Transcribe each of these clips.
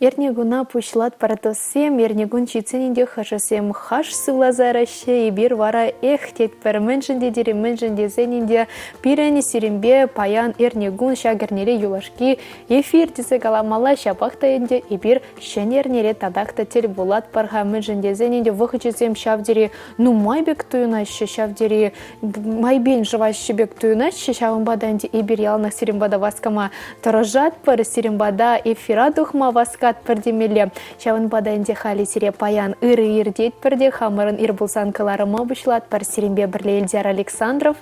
Эрнекуна пуҫлатпӑр туссем, эрнекун ҫитсен ӗнтӗ хӑшӗсем хаш сывласа Раҫҫей, эпир вара эх тетпӗр. Мӗншӗн тетӗр-и, мӗншӗн тесен ӗнтӗ пирӗн сирӗнпе паян эрнекун ҫак эрнере юлашки эфир тесе каламалла, ҫапах та ӗнтӗ эпир ҫӗнӗ эрнере татах та тӗл пулатпӑр-ха. Мӗншӗн тесен ӗнтӗ вӑхӑчӗсем ҫав тери нумай пек туйӑнаҫҫӗ, ҫав тери майпен шӑваҫҫӗ пек туйӑнаҫҫӗ. Ҫавӑнпа та ӗнтӗ эпир яланах сирӗн пата васкама тӑрӑшатпӑр, сирӗн пата эфира тухма васкатпӑр темелле. Ҫавӑнпа та ӗнтӗ халӗ сире паян ырӑ иртетпӗр те хамӑрӑн ир пулсан кӑларӑма пуҫлатпӑр. Сирӗнпе пӗрле Эльдияр Александров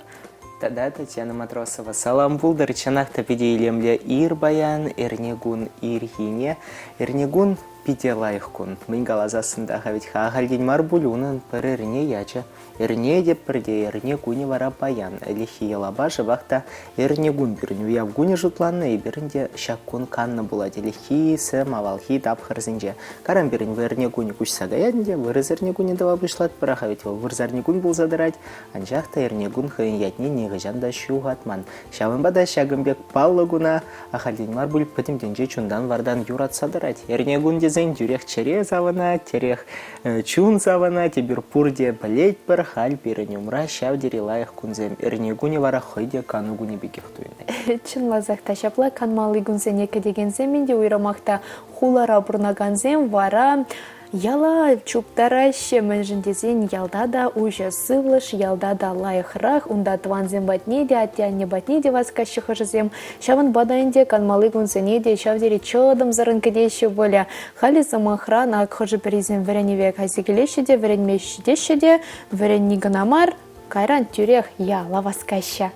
тата Татьяна Матросова. Салам пултӑр, чӑнах та питӗ илемлӗ ир паян, эрнекун ирхине. Эрнекун питӗ лайӑх кун. Мӗн каласассӑн та вӗт-ха ахальтен мар пуль унӑн пӗр эрне ячӗ. Эрне те пӗрте эрне кунӗ вара паян. Ӗлӗкхи йӑлапа шӑпах та эрнекун пирӗн уяв кунӗ шутланнӑ, эпир ӗнтӗ ҫак кун каннӑ пулать ӗлӗкхи сӗм авалхи тапхӑрсенче. Каран пирӗн эрне кунӗ куҫса каять ӗнтӗ, вырӑс эрне кунӗ тӑва пуҫлатпӑр-ха вӗт вӑл вырсарникун пулса тӑрать. Анчах та эрнекун хӑйӗн ятне нихӑҫан та ҫухатман. Ҫавӑнпа та ҫакӑн пек паллӑ куна ахальтен мар пуль пӗтӗм тӗнче чунтан-вартан юратса тӑрать. Эрнекун тесен тӳрех чӗре савӑнать, тӳрех чун савӑнать, эпир пурте пӗлетпӗр, халь пирӗн умра ҫав тери лайӑх кунсем. Эрнекунӗ вара хӑй те кану кунӗ пекех туйӑнать. Чӑнласах та ҫапла канмалли кунсене кӗтекенсем ӗнтӗ уйрӑмах та хулара пурӑнакансем вара Яла чуптараҫҫӗ, мӗншӗн тесен ялта та уҫӑ сывлӑш, ялта та лайӑхрах, унта тӑвансем патне те, атте-анне патне те васкаҫҫӗ хӑшӗсем. Ҫавӑнпа та ӗнтӗ канмалли кунсене те ҫав тери чӑтӑмсӑррӑн кӗтеҫҫӗ пулӗ. Халӗ, сӑмахран, ак хӑшӗ-пӗрисем вӗренӗве кайса килеҫҫӗ те, вӗренме ҫитеҫҫӗ те, вӗренни кӑна мар, кайран тӳрех яла васкаҫҫӗ.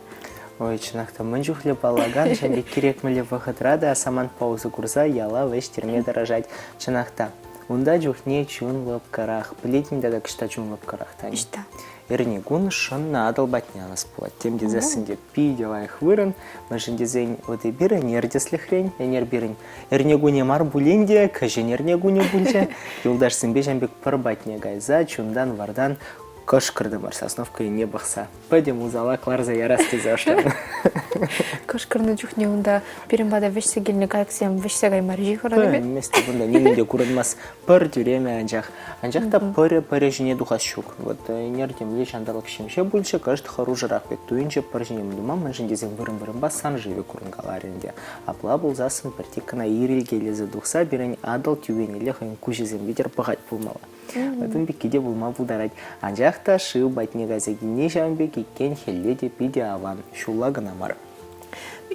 Ой, чӑнах та, мӗн чухлӗ паллакан ҫын пек кирек мӗнле вӑхӑтра та самантпа усӑ курса яла вӗҫтерме тӑрӑшать. Чӑнах та, унта чухне чун лӑпкӑрах. Пӗлетӗн тата кӑҫта чун лӑпкӑрах, Таня? Ӑҫта? Эрнекун шӑннӑ Атӑл патне анас пулать. Тем тесессӗн те питӗ лайӑх вырӑн. Мӗншӗн тесен вот эпир ӗнер тӗслӗхрен, ӗнер пирӗн эрнекунӗ мар пулин те, кӗҫӗн эрнекунӗ пулчӗ. Юлташсемпе ҫам пек пӗр патне кайса чунтан-вартан кӑшкӑртӑмӑр Сосновка енне пӑхса. Пӗтӗм усала кӑларса ярас тесе ӑшланӑ. Кӑшкӑрнӑ чухне унта пирӗн пата вӗҫсе килнӗ кайӑксем вӗҫсе каймарӗҫ-и хӑранипе? Пӗлместӗп унта нимӗн те курӑнмасть. Пӗр тӳремӗ анчах. Анчах та пӗрӗ-пӗрӗ ҫине тухас ҫук. Вот ӗнер темле ҫанталӑк ҫемҫе пулчӗ, кӑшт хӑрушӑрах пек туйӑнчӗ пӗр ҫине тума, мӗншӗн тесен вырӑн-вырӑнпа сан шывӗ курӑнкаларӗ ӗнтӗ. Апла пулсассӑн пӗртик кӑна ирӗлкелесе тухса пирӗн Атӑл тӳвенелле хӑйӗн куҫӗсем витӗр пӑхать пулмалла. Ытын пекки те пулма пултарать. Анчах та шыв патне кайса килни ҫавӑн пек иккен хӗлле те питӗ аван, ҫулла кӑна мар.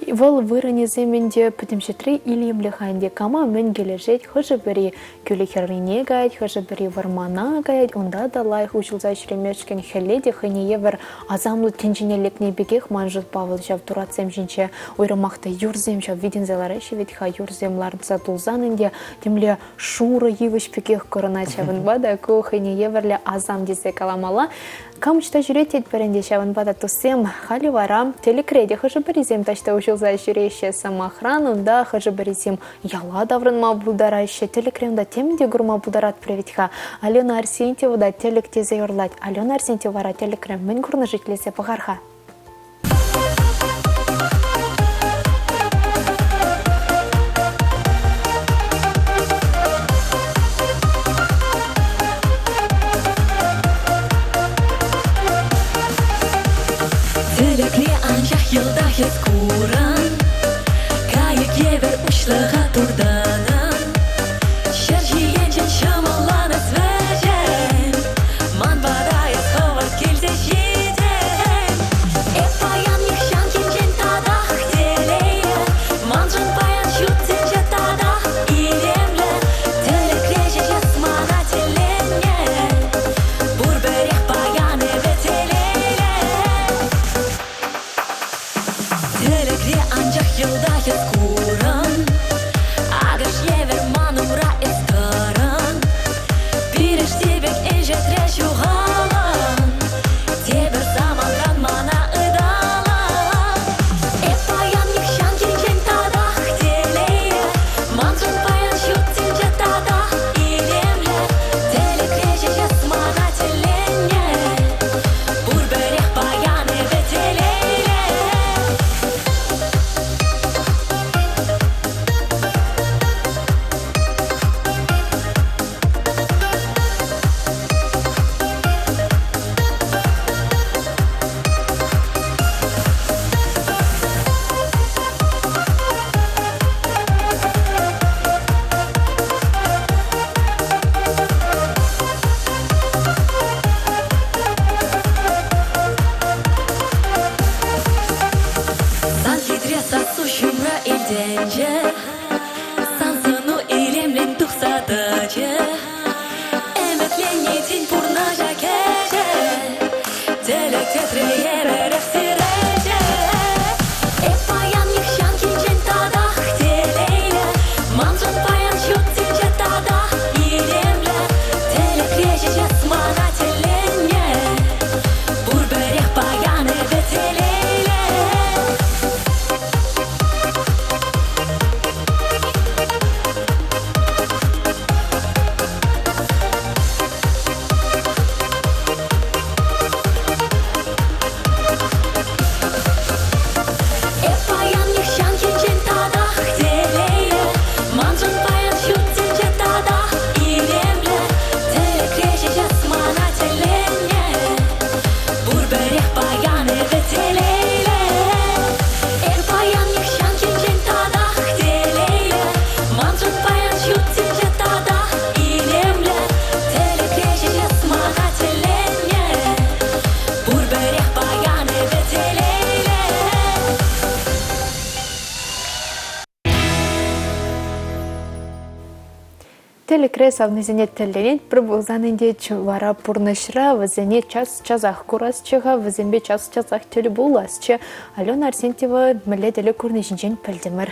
Вӑл вырӑнӗсем ӗнтӗ пӗтӗм ҫӗртре илемлӗ-ха ӗнтӗ. Кама мӗн килӗшет, хӑшӗ-пӗри кӳлӗ хӗррине каять, хӑшӗ-пӗри вӑрмана каять, унта та лайӑх уҫӑлса ҫӳремешкӗн хӗлле те хӑйне евӗр асамлӑ тӗнчене лекнӗ пекех ман шутпа вӑл ҫав туратсем ҫинче уйрӑмах та юрсем ҫав витӗнсе лараҫҫӗ вӗт-ха, юрсем ларса тулсан ӗнтӗ темле шурӑ йывӑҫ пекех курӑнать ҫавӑнпа та ку хӑйне евӗрлӗ асам тесе каламалла. Кам ӑҫта ҫӳрет тетпӗр ӗнтӗ ҫавӑнпа та туссем халӗ вара тӗлӗкре те хӑшӗ-пӗрисем таҫта уҫӑлса ҫӳреҫҫӗ. Сӑмахран, унта хӑшӗ-пӗрисем яла таврӑнма пултараҫҫӗ. Тӗлӗкре унта темӗн те курма пултаратпӑр вӗт-ха. Алена Арсентьева та тӗлӗк тесе юрлать. Алена Арсентьева вара тӗлӗкре мӗн курнӑ-ши итлесе пӑхар-ха. Тӗлӗкре анчах йӑлтах эс куран, Кайӑк евӗр уҫлӑха туртӑнан. Ҫӗр ҫийӗнчен ҫӑмӑлланас вӗҫен, Ман пата эс хӑвӑрт килсе ҫитен. Тӗлӗкре савнисене тӗлленетпӗр пулсан ӗнтӗ вара пурнӑҫра вӗсене час-часах курасчӗ-ха, вӗсемпе час-часах тӗл пуласчӗ. Алена Арсентьева мӗнле тӗлӗк курни ҫинчен пӗлтӗмӗр.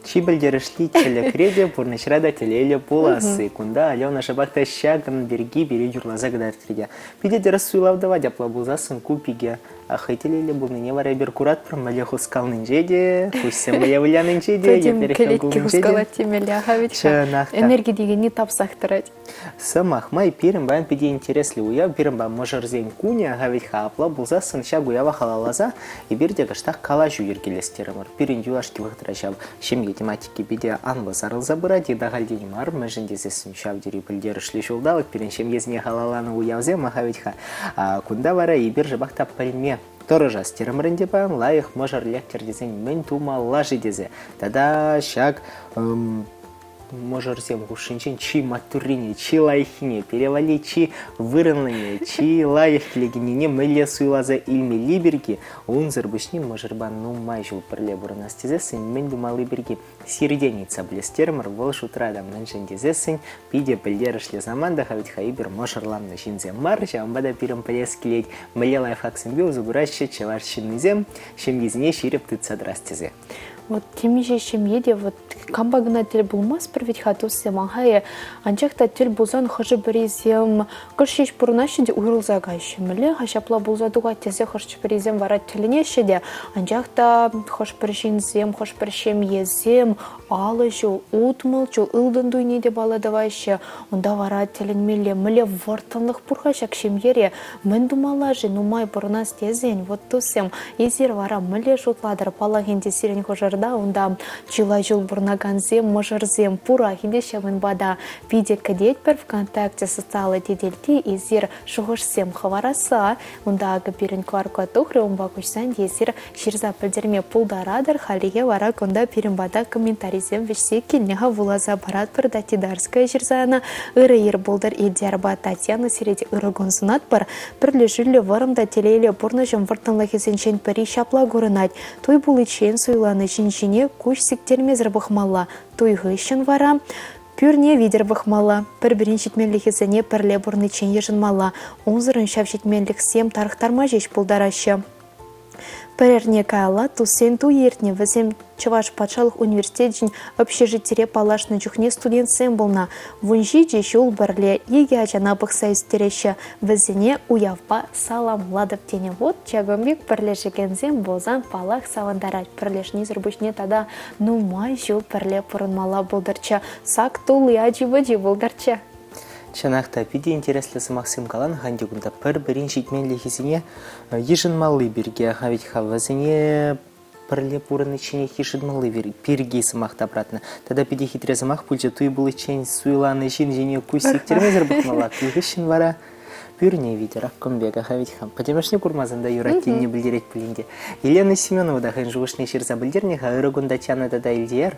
Чи пӗлтерӗшли тӗлӗкре те, пурнӑҫра та телейлӗ пуласси. Кунта Алена шӑпах та ҫакӑн пирки пире юрласа кӑтартрӗ те. Питӗ тӗрӗс суйлав тӑвать апла пулсассӑн ку пике. Хӑй телейлӗ пулнине вара эпир куратпӑр, мӗнле хускалнинче те, куҫсем мӗнле вылянинче те, Пӗтӗм кӗлетке хускалать темелле-ха вӗт-ха. Чӑнах та. Энерги текенни тапсах тӑрать. Сӑмах май, пирӗн паян питӗ интереслӗ уяв, пирӗн паян мӑшӑрсен кунӗ, ха вӗт-ха апла пулсассӑн ҫак уява халалласа эпир те кӑштах калаҫу йӗркелес терӗмӗр. Пирӗн юлашки вӑхӑтра ҫав ҫемье тематики питӗ анлӑ сарӑлса пырать, ытахальтен мар, мӗншӗн тесессӗн ҫав тери пӗлтерӗшлӗ ҫулталӑк пирӗн ҫемьесене халалланӑ уявсем, ха вӗт-ха. Кунта вара эпир шӑпах та пӗлме тӑрӑшас терӗмӗр ӗнтӗ паян лайӑх мӑшӑр лектӗр тесен мӗн тумалла-ши тесе. Тата ҫак мӑшӑрсем хушшинчен чи маттуррине, чи лайӑххине, пире валли чи вырӑнлине, чи лайӑх килекеннине мӗнле суйласа илмелли пирки, унсӑр пуҫне мӑшӑрпа нумай ҫул пӗрле пурӑнас тесессӗн мӗн тумалли пирки сиртен ыйтса пӗлес терӗмӗр, вӑл шутра та мӗншӗн тесессӗн питӗ пӗлтерӗшлӗ самант та-ха вӗт-ха эпир мӑшӑрланнӑ ҫынсем мар, ҫавӑнпа та пирӗн пӗлес килет, мӗнле лайфхаксемпе усӑ кураҫҫӗ чӑваш ҫыннисем ҫемйисене ҫирӗп тытса тӑрас тесе. Вот темиҫе ҫемье те вот кампа кӑна тӗл пулмастпӑр вӗт-ха туссем, ахае. Анчах та тӗл пулсан хӑшӗ-пӗрисем кӑшт ҫеҫ пурӑнаҫҫӗ те уйрӑлса каяҫҫӗ. Мӗнле-ха ҫапла пулса тухать тесе хӑш-пӗрисем вара тӗлӗнеҫҫӗ те. Анчах та хӑш-пӗр ҫынсем, хӑш-пӗр ҫемьесем 50 ҫул, 60 ҫул ылтӑн туйне те паллӑ тӑваҫҫӗ. Унта вара тӗлӗнмелле мӗнле вӑрттӑнлӑх пур-ха ҫак ҫемьере? Мӗн тумалла-ши нумай пурӑнас тесен, вот туссем, эсир вара мӗнле шутлатӑр? Паллах ӗнтӗ сирӗн хушӑрта унта чылай ҫул пурӑнакансем, мӑшӑрсем пурах ӗнтӗ ҫавӑнпа та питӗ кӗтетпӗр ВКонтакте социаллӑ тетелти эсир шухӑшсем хӑварасса. Унта акӑ пирӗн QR-код тухрӗ, унпа куҫсан эсир ҫырса пӗлтерме пултаратӑр. Хальлӗхе вара кунта пирӗн пата комментарисем вӗҫсе килнӗ-ха вуласа паратпӑр Татидарская ҫырса ӑна. Ырӑ ир пултӑр, Ильдиарпа Татьяна сире те ырӑ кун сунатпӑр. Пӗрлешӳллӗ вӑрӑм та телейлӗ пурнӑҫӑн вӑрттӑнлӑхӗсенчен пӗри ҫапла курӑнать. Туй пуличчен суйланӑ ҫын ҫине куҫ сиктермесӗр пӑхмалла. Туй хыҫҫӑн вара Пӳрне витӗр пӑхмалла, пӗр-пӗрин ҫитменлӗхӗсене пӗрле пурӑниччен йышӑнмалла, унсӑрӑн ҫав ҫитменлӗхсем тарӑхтарма ҫеҫ пултараҫҫӗ. Пӗр эрне каялла туссен туйӗ иртнӗ. Вӗсем Чӑваш патшалӑх университечӗн общежитире паллашнӑ чухне студентсем пулнӑ. 17 ҫул пӗрле икӗ ачана пӑхса ӳстереҫҫӗ. Вӗсене уявпа саламлатӑп тенӗ. Вот ҫакӑн пек пӗрлешекенсем пулсан, паллах, савӑнтарать. Пӗрлешнисӗр пуҫне тата нумай ҫул пӗрле пурӑнмалла пултӑрччӗ. Сак тулли ачи-пӑчи пултӑрччӗ. Чӑнах та, питӗ интереслӗ сӑмахсем каланӑ-ха ӗнтӗ кунта пӗр-пӗрин ҫитменлӗхӗсене йышӑнмалли пирки. Аха вӗт-ха вӗсене пӗрле пурӑничченех йышӑнмалли пирки сӑмах тапратнӑ. Тата питӗ хитре сӑмах пулчӗ, туй пуличчен суйланӑ ҫын ҫине куҫ сиктермесӗр пӑхмалла. Туй хыҫҫӑн вара пӳрне витӗр акком пек, аха вӗт-ха пӗтӗмӗшне курмасан та юрать тенине пӗлтерет пулин те. Елена Семенова та хӑйӗн шухӑшне ҫырса пӗлтернӗ-ха ырӑ кун Татьяна тата Ильдияр.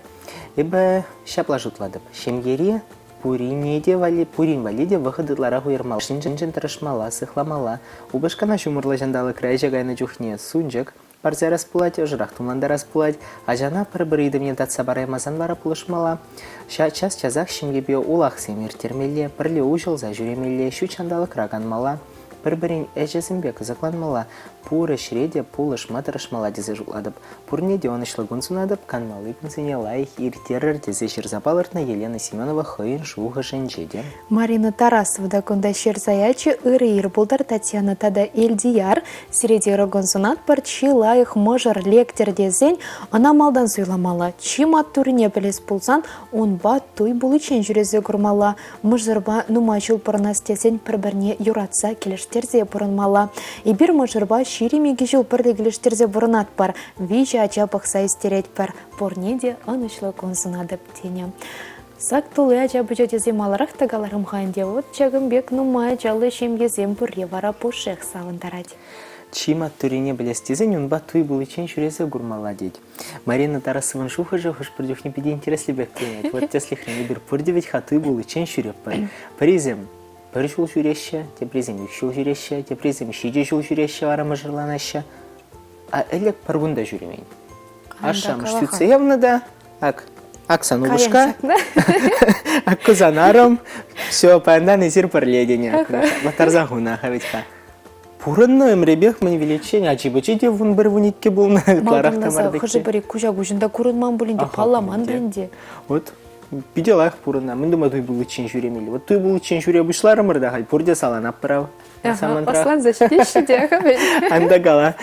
Эпӗ ҫапла шутлатӑп. Ҫемьере Пурине те валли, пурин валли те вӑхӑт ытларах уйӑрмалла. Ҫыншӑн тӑрӑшмалла, сыхламалла. Упӑшкана ҫумӑрлӑ ҫанталӑкра ӗҫе кайнӑ чухне сунчӑк парса ярас пулать, ӑшӑрах тумлантарас пулать. Ачана пӗр-пӗр ыйтӑвне татса параймасан вара пулӑшмалла. Час-часах ҫемьепе улахсем ирттермелле, пӗрле уҫӑлса ҫӳремелле, ҫут ҫанталӑкра канмалла. Пӗр-пӗрин ӗҫӗсемпе кӑсӑкланмалла, пур ӗҫре те пулӑшма тӑрӑшмалла тесе шутлатӑп. Пурне те ӑнӑҫлӑ кун сунатӑп, канмалли кунсене лайӑх ирттерӗр тесе ҫырса палӑртнӑ Елена Семенова хӑйӗн шухӑшӗнче те. Марина Тарасова та кунта ҫырса ячӗ. Ырӑ ир пултӑр, Татьяна тата Элтияр. Сире те ырӑ кун сунатпӑр. Чи лайӑх мӑшӑр лектӗр тесен ӑна малтан суйламалла. Чи маттуррине пӗлес пулсан унпа туй пуличчен ҫӳресе курмалла. Мӑшӑрпа нумай ҫул пурӑнас тесен пӗр-пӗрне юратса килӗштерсе пурӑнмалла. Эпир мӑшӑрпа 22 ҫул пӗрле килӗштерсе пурӑнатпӑр, виҫӗ ача пӑхса ӳстеретпӗр. Пурне те ӑнӑҫлӑ кун сунатӑп, тенӗ. Сак тулли ача-пӑча тесе маларах та каларӑм-ха ӗнтӗ. Вот ҫакӑн пек нумай ачаллӑ ҫемьесем пурри вара пушшех савӑнтарать. Чи маттуррине пӗлес тесен унпа туй пуличчен ҫӳресе курмалла тет. Марина Тарасовӑн шухӑшӗ хӑш-пӗр чухне питӗ интереслӗ пек туйӑнать. Вот тӗслӗхрен эпир пурте вӗт-ха туй пуличчен ҫӳретпӗр. Пӗрисем пӗр ҫул ҫӳреҫҫӗ, теприсем ик ҫул ҫӳреҫҫӗ, теприсем ҫичӗ ҫул ҫӳреҫҫӗ, вара мӑшӑрланаҫҫӗ. А ӗлӗк пӗр кун та ҫӳремен. Ашшӗ-амӑш сӳтсе явнӑ та, ак. Ак сан упӑшка, ак ку сан арӑм, все, паянтан эсир пӗрле тенӗ. Латтарса хунӑ вӗт-ха. Пурӑннӑ ӗмрепех мӗн виличчен ачи-пӑчи те 11-12 пулнӑ ытларах та мар Хӑшӗ-пӗри куҫа-куҫӑн та курӑнман пулин те, палламан пулин те. Вот питӗ лайӑх пурӑннӑ. Мӗн тума туй пуличчен ҫӳремелле? Вот туй пуличчен ҫӳре пуҫларӑмӑр та халь пурте саланатпӑр ав. Ӑсланса ҫитеҫҫӗ те. Ан та кала.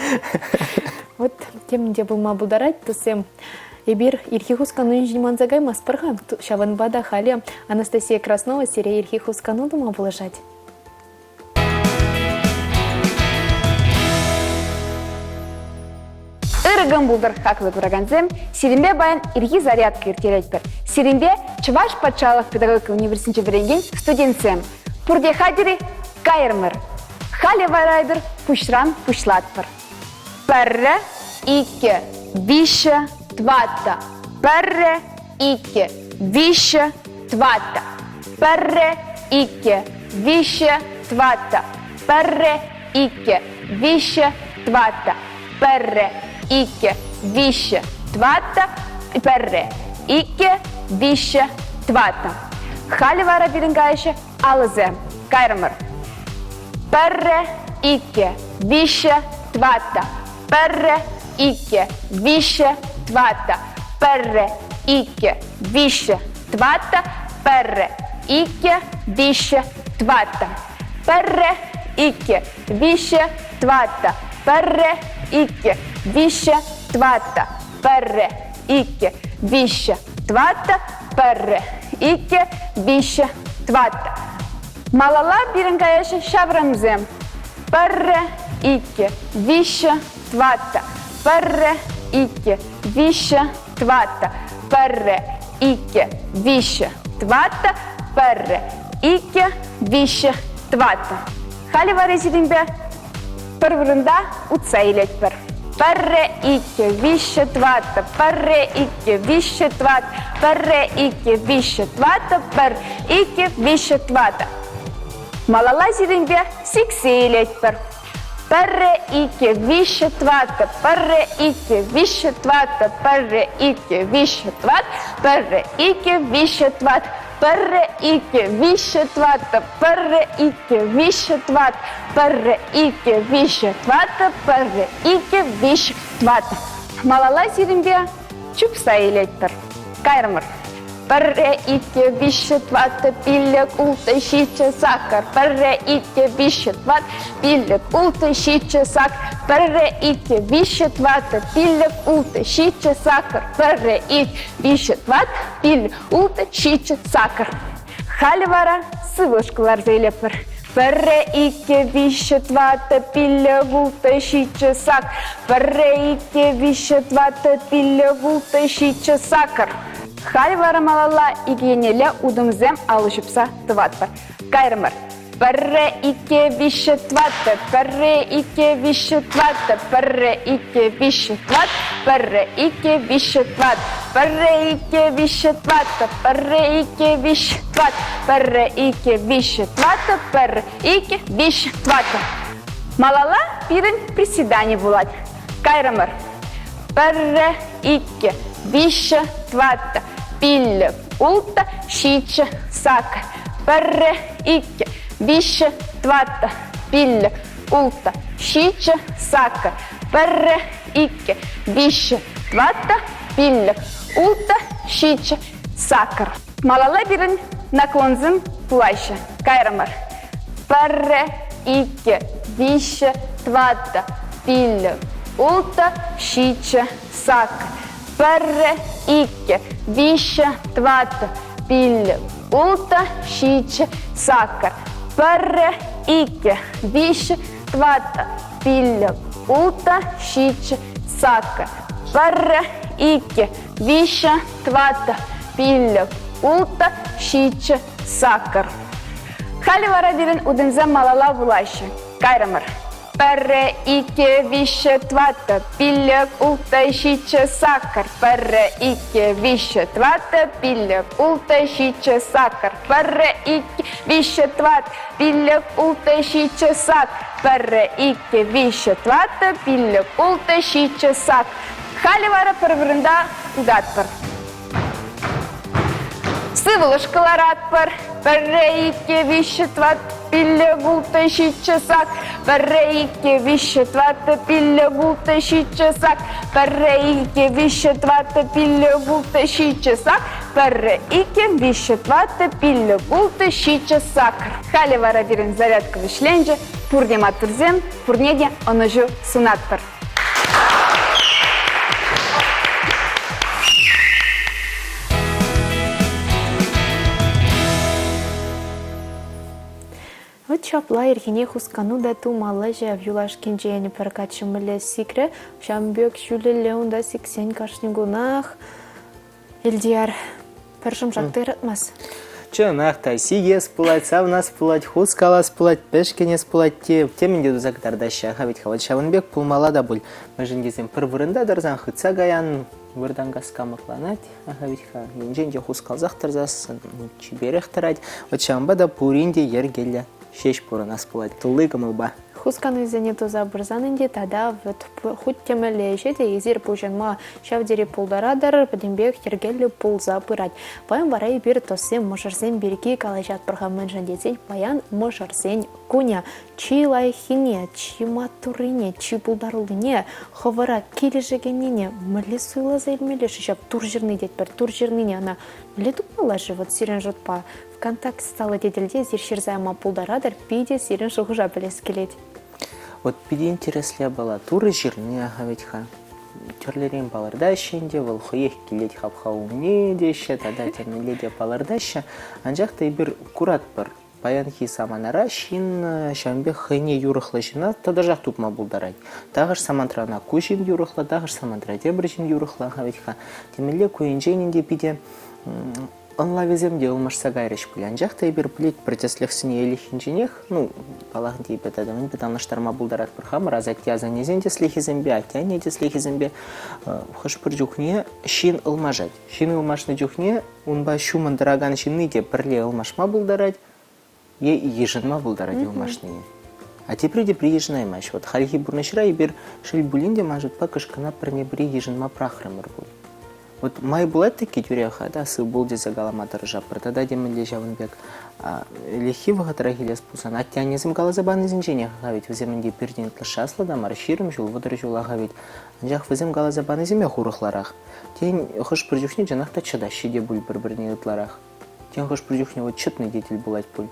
Вот тем те пулма пултарать, туссем. Эпир ирхи хускану ҫинчен манса каймастпӑр-ха. Ҫавӑнпа та халӗ Анастасия Краснова сире ирхи хускану тума пулӑшать. Ырӑ кун пултӑр, хаклӑ куракансем! Сирӗнпе паян ирхи зарядка ирттеретпӗр. Сирӗнпе Чӑваш патшалӑх педагогика университетӗнче вӗренекен студентсем. Пурте хатӗр-и? Кайрӑмӑр! Халӗ вара эпир пуҫран пуҫлатпӑр. Пӗрре, иккӗ, виҫҫӗ, тӑваттӑ. Пӗрре, иккӗ, виҫҫӗ, тӑваттӑ. Пӗрре, иккӗ, виҫҫӗ, тӑваттӑ. Пӗрре, иккӗ, виҫҫӗ, тӑваттӑ. Пӗрре, иккӗ, виҫҫӗ, тӑваттӑ. Пӗрре, иккӗ, виҫҫӗ, тӑваттӑ. Халӗ вара пирӗн каяҫҫӗ алӑсем. Кайрӑмӑр. Пӗрре, иккӗ, виҫҫӗ, тӑваттӑ. Пӗрре, иккӗ, виҫҫӗ, тӑваттӑ. Пӗрре, иккӗ, виҫҫӗ, тӑваттӑ. Пӗрре, иккӗ, виҫҫӗ, тӑваттӑ. Пӗрре, иккӗ, виҫҫӗ, тӑваттӑ. Пӗрре, иккӗ, виҫҫӗ, тӑваттӑ. Пӗрре, иккӗ, виҫҫӗ, тӑваттӑ. Пӗрре, иккӗ, виҫҫӗ, тӑваттӑ. Малалла пирӗн каяҫҫӗ ҫаврӑмсем. Пӗрре, иккӗ, виҫҫӗ, тӑваттӑ. Пӗрре, иккӗ, виҫҫӗ, тӑваттӑ. Пӗрре, иккӗ, виҫҫӗ, тӑваттӑ. Пӗрре, иккӗ, виҫҫӗ, тӑваттӑ. Халӗ вара сирӗнпе пӗр вырӑнта утса илетпӗр. Пӗрре, иккӗ, виҫҫӗ, тӑваттӑ. Пӗрре, иккӗ, виҫҫӗ, тӑват. Пӗрре, иккӗ, виҫҫӗ, тӑваттӑ. Пӗр, иккӗ, виҫҫӗ, тӑваттӑ. Малалла сирӗнпе сиксе илетпӗр. Пӗрре, иккӗ, виҫҫӗ, тӑваттӑ. Пӗрре, иккӗ, виҫҫӗ, тӑваттӑ. Пӗрре, иккӗ, виҫҫӗ, тӑват. Пӗрре, иккӗ, виҫҫӗ, тӑват. Пӗрре, иккӗ, виҫҫӗ, тӑваттӑ. Пӗрре, иккӗ, виҫҫӗ, тӑват. Пӗрре, иккӗ, виҫҫӗ, тӑваттӑ. Пӗрре, иккӗ, виҫҫӗ, тӑваттӑ. Малалла сирӗнпе чупса илетпӗр. Кайрӑмӑр. Пӗрре, иккӗ, виҫҫӗ, тӑваттӑ, пиллӗк, улттӑ, ҫиччӗ, саккӑр. Пӗрре, иккӗ, виҫҫӗ, тӑват, пиллӗк, улттӑ, ҫиччӗ, сак. Пӗрре, иккӗ, виҫҫӗ, тӑваттӑ, пиллӗк, улттӑ, ҫиччӗ, саккӑр. Пӗрре, ик, виҫҫӗ, тӑват, пиллӗк, улттӑ, ҫиччӗ, саккӑр. Халӗ вара сывлӑш кӑларса илетпӗр. Пӗрре, иккӗ, виҫҫӗ, тӑваттӑ, пиллӗк, улттӑ, ҫиччӗ, сак. Пӗрре, иккӗ, виҫҫӗ, тӑваттӑ, пиллӗк, улттӑ, ҫиччӗ, саккӑр. Халь вара малалла ик еннелле утӑмсем алӑ ҫупса тӑватпӑр. Кайрӑмӑр. Пӗрре, иккӗ, виҫҫӗ, тӑваттӑ. Пӗрре, иккӗ, виҫҫӗ, тӑваттӑ. Пӗрре, иккӗ, виҫҫӗ, тӑват. Пӗрре, иккӗ, виҫҫӗ, тӑват. Пӗрре, иккӗ, виҫҫӗ, тӑваттӑ. Пӗрре, иккӗ, виҫҫӗ, тӑват. Пӗрре, иккӗ, виҫҫӗ, тӑваттӑ. Пӗрре, иккӗ, виҫҫӗ, тӑваттӑ. Малалла пирӗн приседани пулать. Кайрӑмӑр. Пӗрре, иккӗ, виҫҫӗ, тӑваттӑ, пиллӗк, улттӑ, ҫиччӗ, саккӑр. Пӗрре, иккӗ, виҫҫӗ, тӑваттӑ, пиллӗк, улттӑ, ҫиччӗ, саккӑр. Пӗрре, иккӗ, виҫҫӗ, тӑваттӑ, пиллӗк, улттӑ, ҫиччӗ, саккӑр. Малалла пирӗн наклонсем пулаҫҫӗ. Кайрӑмӑр. Пӗрре, иккӗ, виҫҫӗ, тӑваттӑ, пиллӗк, улттӑ, ҫиччӗ, саккӑр. Пӗрре, иккӗ, виҫҫӗ, тӑваттӑ, пиллӗк, улттӑ, ҫиччӗ, саккӑр. Пӗрре, иккӗ, виҫҫӗ, тӑваттӑ, пиллӗк, улттӑ, ҫиччӗ, саккӑр. Пӗрре, иккӗ, виҫҫӗ, тӑваттӑ, пиллӗк, улттӑ, ҫиччӗ, саккӑр. Халӗ вара пирӗн утӑмсем малалла пулаҫҫӗ. Кайрӑмӑр. Пӗрре, иккӗ, виҫҫӗ, тӑваттӑ, пиллӗк, улттӑ, ҫиччӗ, саккӑр. Пӗрре, иккӗ, виҫҫӗ, тӑваттӑ, пиллӗк, улттӑ, ҫиччӗ, саккӑр. Пӗрре, иккӗ, виҫҫӗ, тӑват, пиллӗк, улттӑ, ҫиччӗ, сак. Пӗрре, иккӗ, виҫҫӗ, тӑваттӑ, пиллӗк, улттӑ, ҫиччӗ, сак. Халӗ вара пӗр вырӑнта утатпӑр. Сывлӑш кӑларатпӑр. Пӗрре, иккӗ, виҫҫӗ, тӑват, пиллӗк, улттӑ, ҫиччӗ, сак. Пӗрре, иккӗ, виҫҫӗ, тӑваттӑ, пиллӗк, улттӑ, ҫиччӗ, сак. Пӗрре, иккӗ, виҫҫӗ, тӑваттӑ, пиллӗк, улттӑ, ҫиччӗ, сак. Пӗрре, иккӗ, виҫҫӗ, тӑваттӑ, пиллӗк, улттӑ, ҫиччӗ, сакӑр. Халӗ вара пирӗн зарядка вӗҫленчӗ. Пурте маттурсем, пурне те ӑнӑҫу сунатпӑр. Вӑт ҫапла ирхине хускану та тумалла ҫав. Юлашкинчен пӗр каччӑ мӗнле сикрӗ, ҫавӑн пек ҫӳлелле унта сиксен кашни кунах Элтияр пӗр шӑмшак та ыратмасть. Чӑнах та, сикес пулать, савнас пулать, хускалас пулать, пӗшкӗнес пулать те, темӗн те туса кӑтартаҫҫӗ. Аха вӗт-ха, вот ҫавӑн пек пулмалла та пуль. Мӗншӗн тесен пӗр вырӑнта тӑрсан хытса каян, выртан каска мӑкланать. Аха вӗт-ха, енчен те хускалсах тӑрсассӑн чиперех тӑрать. Вот ҫавӑнпа та пурин те йӗркеллӗ ҫеҫ пурӑнас пулать тулли кӑмӑлпа. Хусканусене туса пырсан ӗнтӗ тата вӑт хуть те мӗнле ӗҫе те эсир пуҫӑнма ҫав тери пултаратӑр, пӗтӗмпех йӗркеллӗ пулса пырать. Паян вара эпир туссем, мӑшӑрсем пирки калаҫатпӑр-ха, мӗншӗн тесен паян мӑшӑрсен кунӗ. Чи лайӑххине, чи маттуррине, чи пултаруллине, хӑвӑра килӗшекеннине мӗнле суйласа илмелле-ши ҫав тур ҫырни тетпӗр, тур ҫырнине ӑна мӗнле тупмалла-ши вот сирӗн шутпа? ВКонтакте социаллӑ тетелте эсир ҫырса яма пултаратӑр, питӗ сирӗн шухӑша пӗлес килет. Вот питӗ интереслӗ япала. Турӑ ҫырни аха вӗт-ха. Тӗрлӗрен палӑртаҫҫӗ ӗнтӗ, вӑл хӑех килет хапха умне теҫҫӗ тата темӗнле те палӑртаҫҫӗ. Анчах та эпир куратпӑр, паянхи саманара ҫын ҫавӑн пек хӑйне юрӑхлӑ ҫынна тӑтӑшах тупма пултарать. Тахӑш самантра ӑна ку ҫын юрӑхлӑ, тахӑш самантра тепӗр ҫын юрӑхлӑ аха вӗт-ха. Темӗнле ку енчен ӗнтӗ питӗ Ӑнлавӗсем те ылмашса кайрӗҫ пуль, анчах та эпир пӗлетпӗр тӗслӗхсене ӗлӗкхинченех, ну, паллах ӗнтӗ, эпир тата мӗнпе танлаштарма пултаратпӑр хамӑр асатте-асаннесен тӗслӗхӗсемпе, атте-анне тӗслӗхӗсемпе. Хӑш-пӗр чухне ҫын ылмашать. Ҫын ылмашнӑ чухне унпа ҫумӑн тӑракан ҫынни те пӗрле ылмашма пултарать е йышӑнма пултарать ылмашнине. А тепри тепри йышӑнаймасть. Вот хальхи пурнӑҫра эпир, шел пулин те, ман шутпа, кӑшкӑна пӗрне-пӗри йышӑнма пӑрахрӑмӑр пуль. Вот май пулать таки тӳрех, та сыв пул тесе калама тӑрӑшатпӑр. Тата темӗнле ҫавӑн пек ӗлӗкхи вӑхӑтрах илес пулсан, атте-аннесем каласа панисенченех-ха ведь вӗсем ӗнтӗ пиртен ытлашши аслӑ та мар, 20 ҫул, 30 ҫула-ха ведь. Анчах вӗсем каласа панисемех урӑхларах. Тен, хӑш-пӗр чухне чӑнах та чӑтаҫҫӗ те пуль пӗр-пӗрне ытларах. Тен, хӑш-пӗр чухне вот чӑтни те тӗл пулать пуль.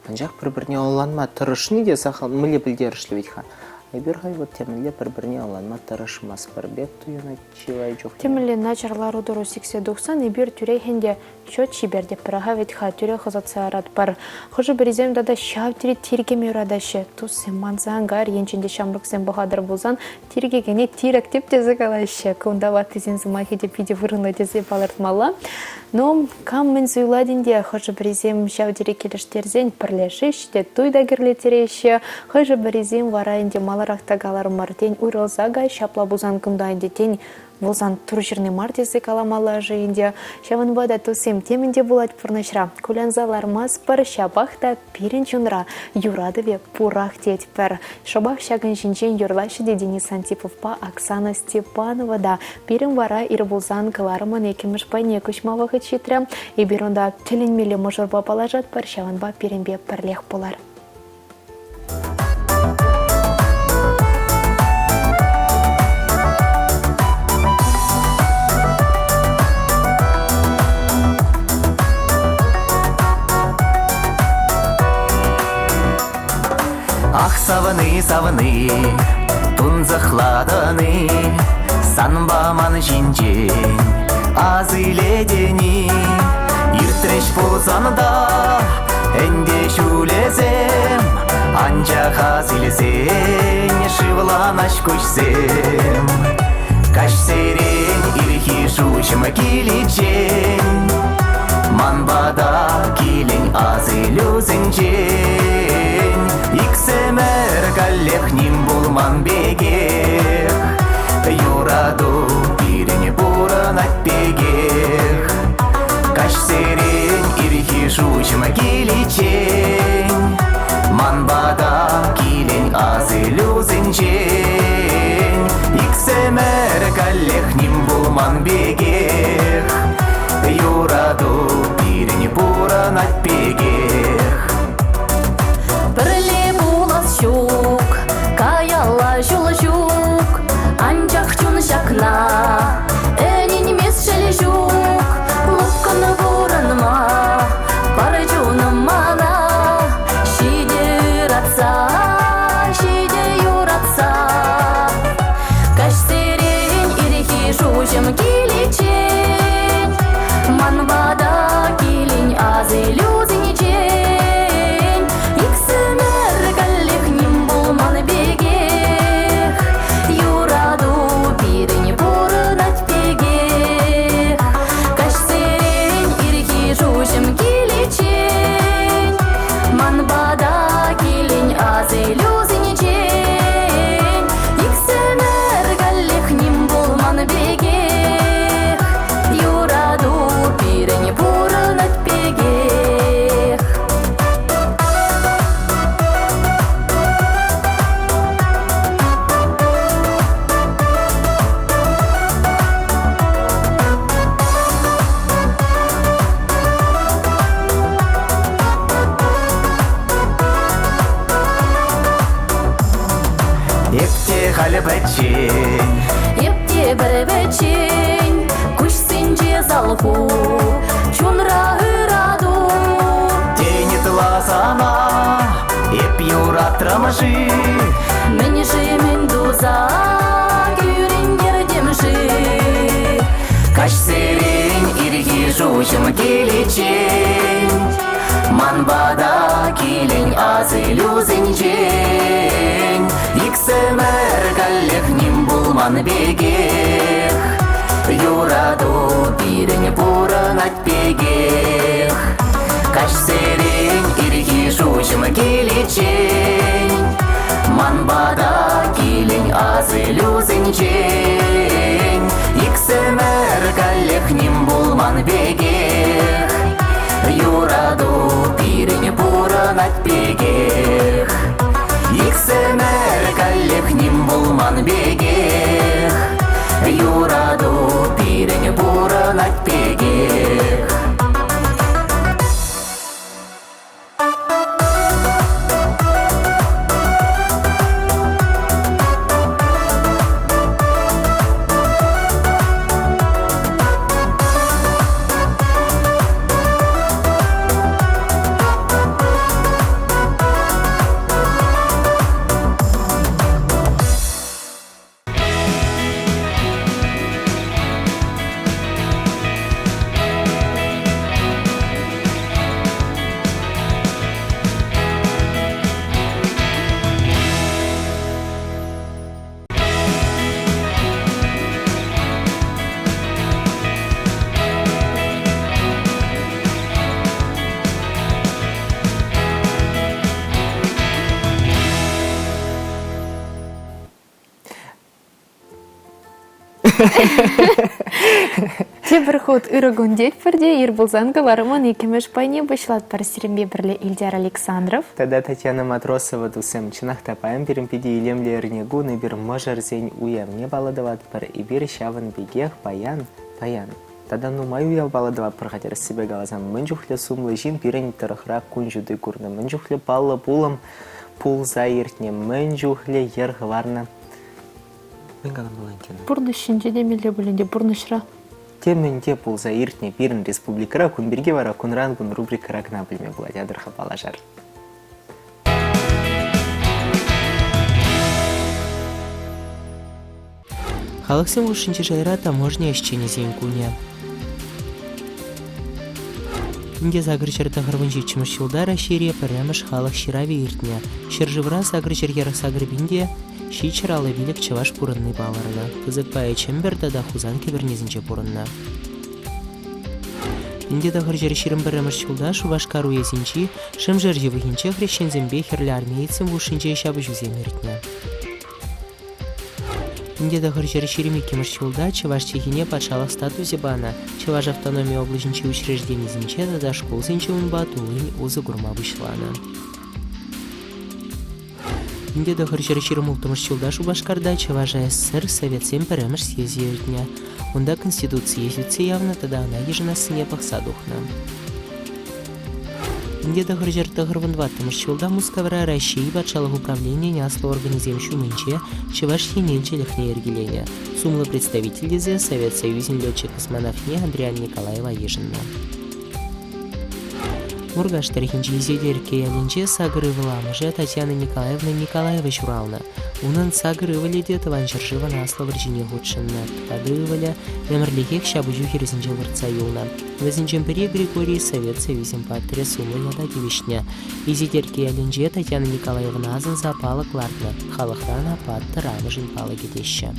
Анчах пӗр-пӗрне ӑнланма тӑрӑшни те сахал мӗнле пӗлтерӗшлӗ вӗт-ха. Эпир халь вот темӗнле пӗр-пӗрне ӑнланма тӑрӑшмастпӑр пек туйӑнать чылай чухне. Темӗнле начар лару-тӑру сиксе тухсан эпир тӳрех ӗнтӗ счет чипертетпӗр-ха вӗт-ха, тӳрех ӑсатса яратпӑр. Хӑшӗ-пӗрисем тата ҫав тери тиркеме юратаҫҫӗ. Туссем манса ан кайӑр, енчен те ҫамрӑксем пӑхатӑр пулсан тиркекене тирӗк тип тесе калаҫҫӗ. Кунта ваттисен сӑмахӗ те питӗ вырӑнлӑ тесе палӑртмалла. Ну, кам мӗн суйлать ӗнтӗ, хӑшӗ-пӗрисем ҫав тери килӗштерсен пӗрлешеҫҫӗ те туй та кӗрлеттереҫҫӗ. Хӑшӗ-пӗрисем вара ӗнтӗ маларах та каларӑмӑр, тен, уйрӑлса кай, ҫапла пулсан кунта ӗнтӗ, тен, пулсан тур ҫырни мар тесе каламалла-ши ӗнтӗ. Ҫавӑнпа та туссем темӗн те пулать пурнӑҫра. Кулянса лармастпӑр, ҫапах та пирӗн чунра юратӑвӗ пурах тетпӗр. Шӑпах ҫакӑн ҫинчен юрлаҫҫӗ те Денис Антиповпа Оксана Степанова та. Пирӗн вара ир пулсан кӑларӑмӑн иккӗмӗш пайне куҫма вӑхӑт ҫитрӗ. Эпир унта тӗлӗнмелле мӑшӑрпа паллашатпӑр, ҫавӑнпа пирӗнпе пӗрлех пулар. Ах, савни, савни, тунсӑхлатӑн-и, санпа ман ҫинчен ас илетӗн-и? Иртрӗҫ пулсан та ӗнтӗ ҫулӗсем, анчах ас илсен шывланаҫ куҫсем. Каҫсерен ирхи шуҫӑм киличчен ман пата килен асилӳсенчен иксӗмӗр каллех ним пулман пекех юрату пирӗн пурӑнать пекех каҫсерен ирхи шуҫӑм киличчен ман пата килен асилӳсенчен иксӗмӗр каллех ним пулман пекех юрату пирӗн. пекех. Пӗрле пулас ҫук, каялла ҫул ҫук, анчах чун ҫакна ӗненмест шел ҫук. Лӑпкӑн пурӑнма пар чунӑм мана, ҫитӗ ыратса, ҫитӗ юратса. Каҫсерен ирхи шуҫӑм киличчен ман пата килен асилӳсенчен иксӗмӗр каллех ним пулман пекех юрату пирӗн пурӑнать пекех каҫсерен ирхи шуҫӑм киличчен ман пата килен асилӳсенчен иксӗмӗр каллех ним пулман пекех юрату пирӗн пурӑнать пекех. Эп те халӗ пӗччен. Эп те пӗр пӗччен, куҫсенче салху, чунра ырату. Тен ытла сана эп юратрӑм-ши? Мӗн-ши мӗн туса кӳрентертӗм-ши? Каҫсерен ирхи шуҫӑм киличчен Ман пата килен асилӳсенчен Иксӗмӗр каллех ним пулман пекех Юрату пирӗн пурӑнать пекех Каҫсерен ирхи шуҫӑм киличчен Ман пата килен асилӳсенчен Иксӗмӗр каллех ним пулман пекех Юрату пирӗн пурӑнать пекех Иксӗмӗр каллех ним пулман пекех Юрату пирӗн пурӑнать пекех. Тепӗр хут ырӑ кун тетпӗр те ир пулсан кӑларӑмӑн иккӗмӗш пайне пуҫлатпӑр. Сирӗнпе пӗрле Ильдяр Александров. Тата Татьяна Матросова туссем. Чӑнах та паян пирӗн питӗ илемлӗ эрнекун эпир мӑшӑрсен уявне паллӑ тӑватпӑр. Эпир ҫавӑн пекех паян, паян тата нумай уяв паллӑ тӑватпӑр-ха тӗрӗссипе каласан. Мӗн чухлӗ сумлӑ ҫын пирӗн тӑрӑхра кун ҫути курнӑ, мӗн чухлӗ паллӑ пулӑм пулса иртнӗ, мӗн чухлӗ йӗр хӑварнӑ. Мӗн каламалла ӗнтӗ? Пурнӑҫ ҫинче темелле пулин те пурнӑҫра. Темӗн те пулса иртнӗ пирӗн республикӑра, кун пирки вара кунран-кун рубрикӑра кӑна пӗлме пулать. Атӑр-ха паллашар. Халӑхсем хушшинчи шайра таможня ӗҫченӗсен кунӗ. Инке 897 ҫулта Раҫҫейре пӗрремӗш халӑх ҫыравӗ иртнӗ. Ҫӗршывра 848 пин те 755 чӑваш пурӑнни палӑрнӑ. Пысӑк пайӗ Чӗмпӗр тата Хусан кӗпӗрнисенче пурӑннӑ. Инке 921 ҫулта Шупашкар уесӗнчи Шӗмшер ҫывӑхӗнче хресченсемпе хӗрлӗ армеецсем хушшинче ҫапӑҫусем иртнӗ. 1922 ҫулта чӑваш чӗлхине патшалӑх статусӗ панӑ, Чӑваш автономи облаҫӗнчи учрежденисенче тата шкулсенче унпа туллин усӑ курма пуҫланӑ. 1926 ҫулта Шупашкарта Чӑваш АССР Советсен пӗрремӗш съезчӗ иртнӗ. Унта Конституцие сӳтсе явнӑ тата ӑна йышӑнассине пӑхса тухнӑ. 1994 ҫулта Мускавра Раҫҫей патшалӑх управленийӗн аслӑ органӗсем ҫумӗнче Чӑваш Ен элчелӗхне йӗркеленӗ. Сумлӑ представитель тесе Совет Союзӗн летчик-космонавтне Андриян Николаева йышӑннӑ. Муркаш тӑрӑхӗнчи Сидеркке ялӗнче сакӑр ывӑл амӑшӗ Татьяна Николаевна Николаева ҫуралнӑ. Унӑн сакӑр ывӑлӗ те Тӑван ҫӗршывӑн Аслӑ вӑрҫине хутшӑннӑ. Тата ывӑлӗ ӗмӗрлӗхех ҫапӑҫу хирӗсенче выртса юлнӑ. Вӗсенчен пӗри Григорий Совет Союзӗн паттӑрӗ сумлӑ ята тивӗҫнӗ. Исетеркке ялӗнче Татьяна Николаевна асӑнса палӑк лартнӑ. Халӑхра ӑна паттӑр амӑшӗн палӑкӗ теҫҫӗ.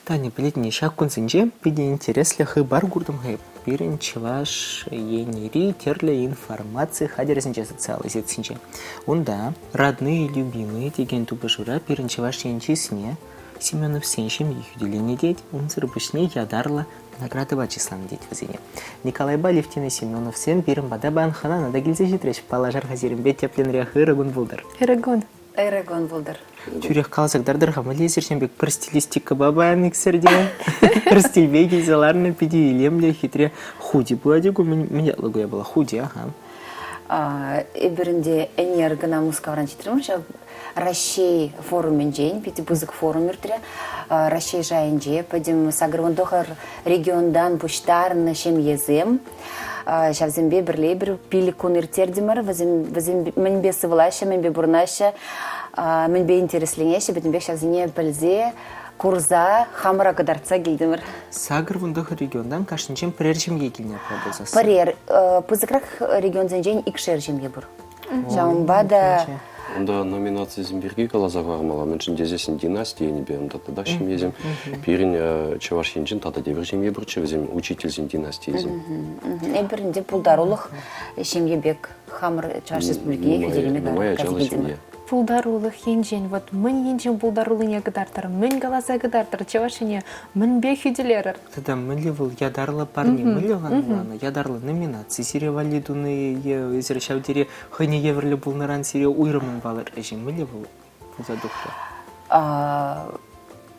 Таня, пӗлетне, ҫак кунсенче питӗ интереслӗ хыпар куртӑм-ха эп. Пирӗн Чӑваш Енри тӗрлӗ информаци хатӗрӗсенче социаллӑ сетьсенче. Унта «Родные любимые» текен тупӑшура пирӗн Чӑваш Ен чысне Семеновсен ҫемйи хӳтӗленӗ тет, унсӑр пуҫне ятарлӑ наградӑпа чысланӑ тет вӗсене. Николайпа Алевтина Семеновсем пирӗн пата паян хӑнана та килсе ҫитрӗҫ. Паллашар-ха сирӗнпе тӗплӗнрех ырӑ кун пултӑр. Ырӑ кун. Ырӑ кун пултӑр. Тӳрех каласа кӑтартӑр-ха, мӗнле эсир ҫын пек пӗр стилистикӑпа паян иксӗр те пӗр стильпе килсе ларнӑ питӗ илемлӗ, хитре худи пулать ку мӗн ятлӑ ку япала? Худи, аха. Эпир ӗнтӗ ӗнер кӑна Мускавран ҫитрӗмӗр ҫав Раҫҫей форумӗнчен, питӗ пысӑк форум иртрӗ. Раҫҫей шайӗнче пӗтӗм 89 регионтан пуҫтарӑннӑ ҫемьесем Ҫавсемпе пӗрле эпир пилӗк кун ирттертӗмӗр. Вӗсем, вӗсем мӗнпе сывлаҫҫӗ, мӗнпе пурӑнаҫҫӗ, мӗнпе интересленеҫҫӗ, пӗтӗмпех ҫавсене пӗлсе, курса, хамӑра кӑтартса килтӗмӗр. 89 регионтан кашнинчен пӗрер ҫемье килнӗ апла пулсассӑн? Пӗрер. Пысӑкрах регионсенчен икшер ҫемье пур. Ҫавӑнпа та Унта номинацисем пирки каласа хӑвармалла, мӗншӗн тесессӗн династи енӗпе унта татах ҫемьесем. Пирӗн Чӑваш Енчен тата тепӗр ҫемье пурччӗ, вӗсем учительсен династийӗсем. Эпир ӗнтӗ пултарулӑх ҫемье пек хамӑр Чӑваш Республикине хӳтӗлеме Нумай ачаллӑ ҫемье. Пултарулӑх енчен, вот мӗн енчен пултаруллине кӑтартӑр, мӗн каласа кӑтартӑр Чӑваш Ене, мӗнпе хӳтӗлерӗр? Тата мӗнле вӑл ятарлӑ парне, мӗнле ванланӑ? Ятарлӑ номинаци сире валли туни е эсир ҫав тери хӑйне евӗрлӗ пулнӑран сире уйрӑммӑн палӑртрӗҫ-и? Мӗнле вӑл пулса тухрӗ?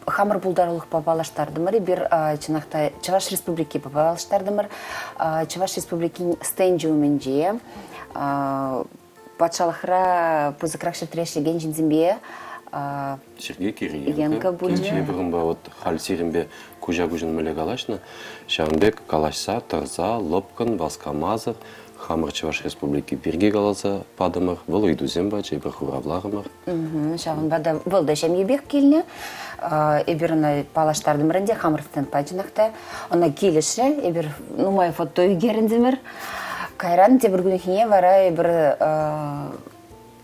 Хамӑр пултарулӑхпа паллаштартӑмӑр. Эпир чӑнах та Чӑваш Республикипе паллаштартӑмӑр. Чӑваш Республикин стенчӗ умӗнче патшалӑхра пысӑкрах ҫӗртре ӗҫлекен ҫынсемпе Сергей Кириенко килчӗ вырӑнпа вот халь сирӗнпе куҫа-куҫӑн мӗнле калаҫнӑ, ҫавӑн пек калаҫса тӑрса лӑпкӑн, васкамасӑр хамӑр Чӑваш Республики пирки каласа патӑмӑр, вӑл ыйтусем пачӗ, эпир хуравларӑмӑр. Ҫавӑнпа та вӑл та ҫемйипех килнӗ. Эпир ӑна паллаштартӑмӑр ӗнтӗ хамӑр стендпа чӑнах та. Ӑна килӗшрӗ. Эпир нумай фото ӳкерӗнтӗмӗр. Кайран тепӗр кунхине вара эпир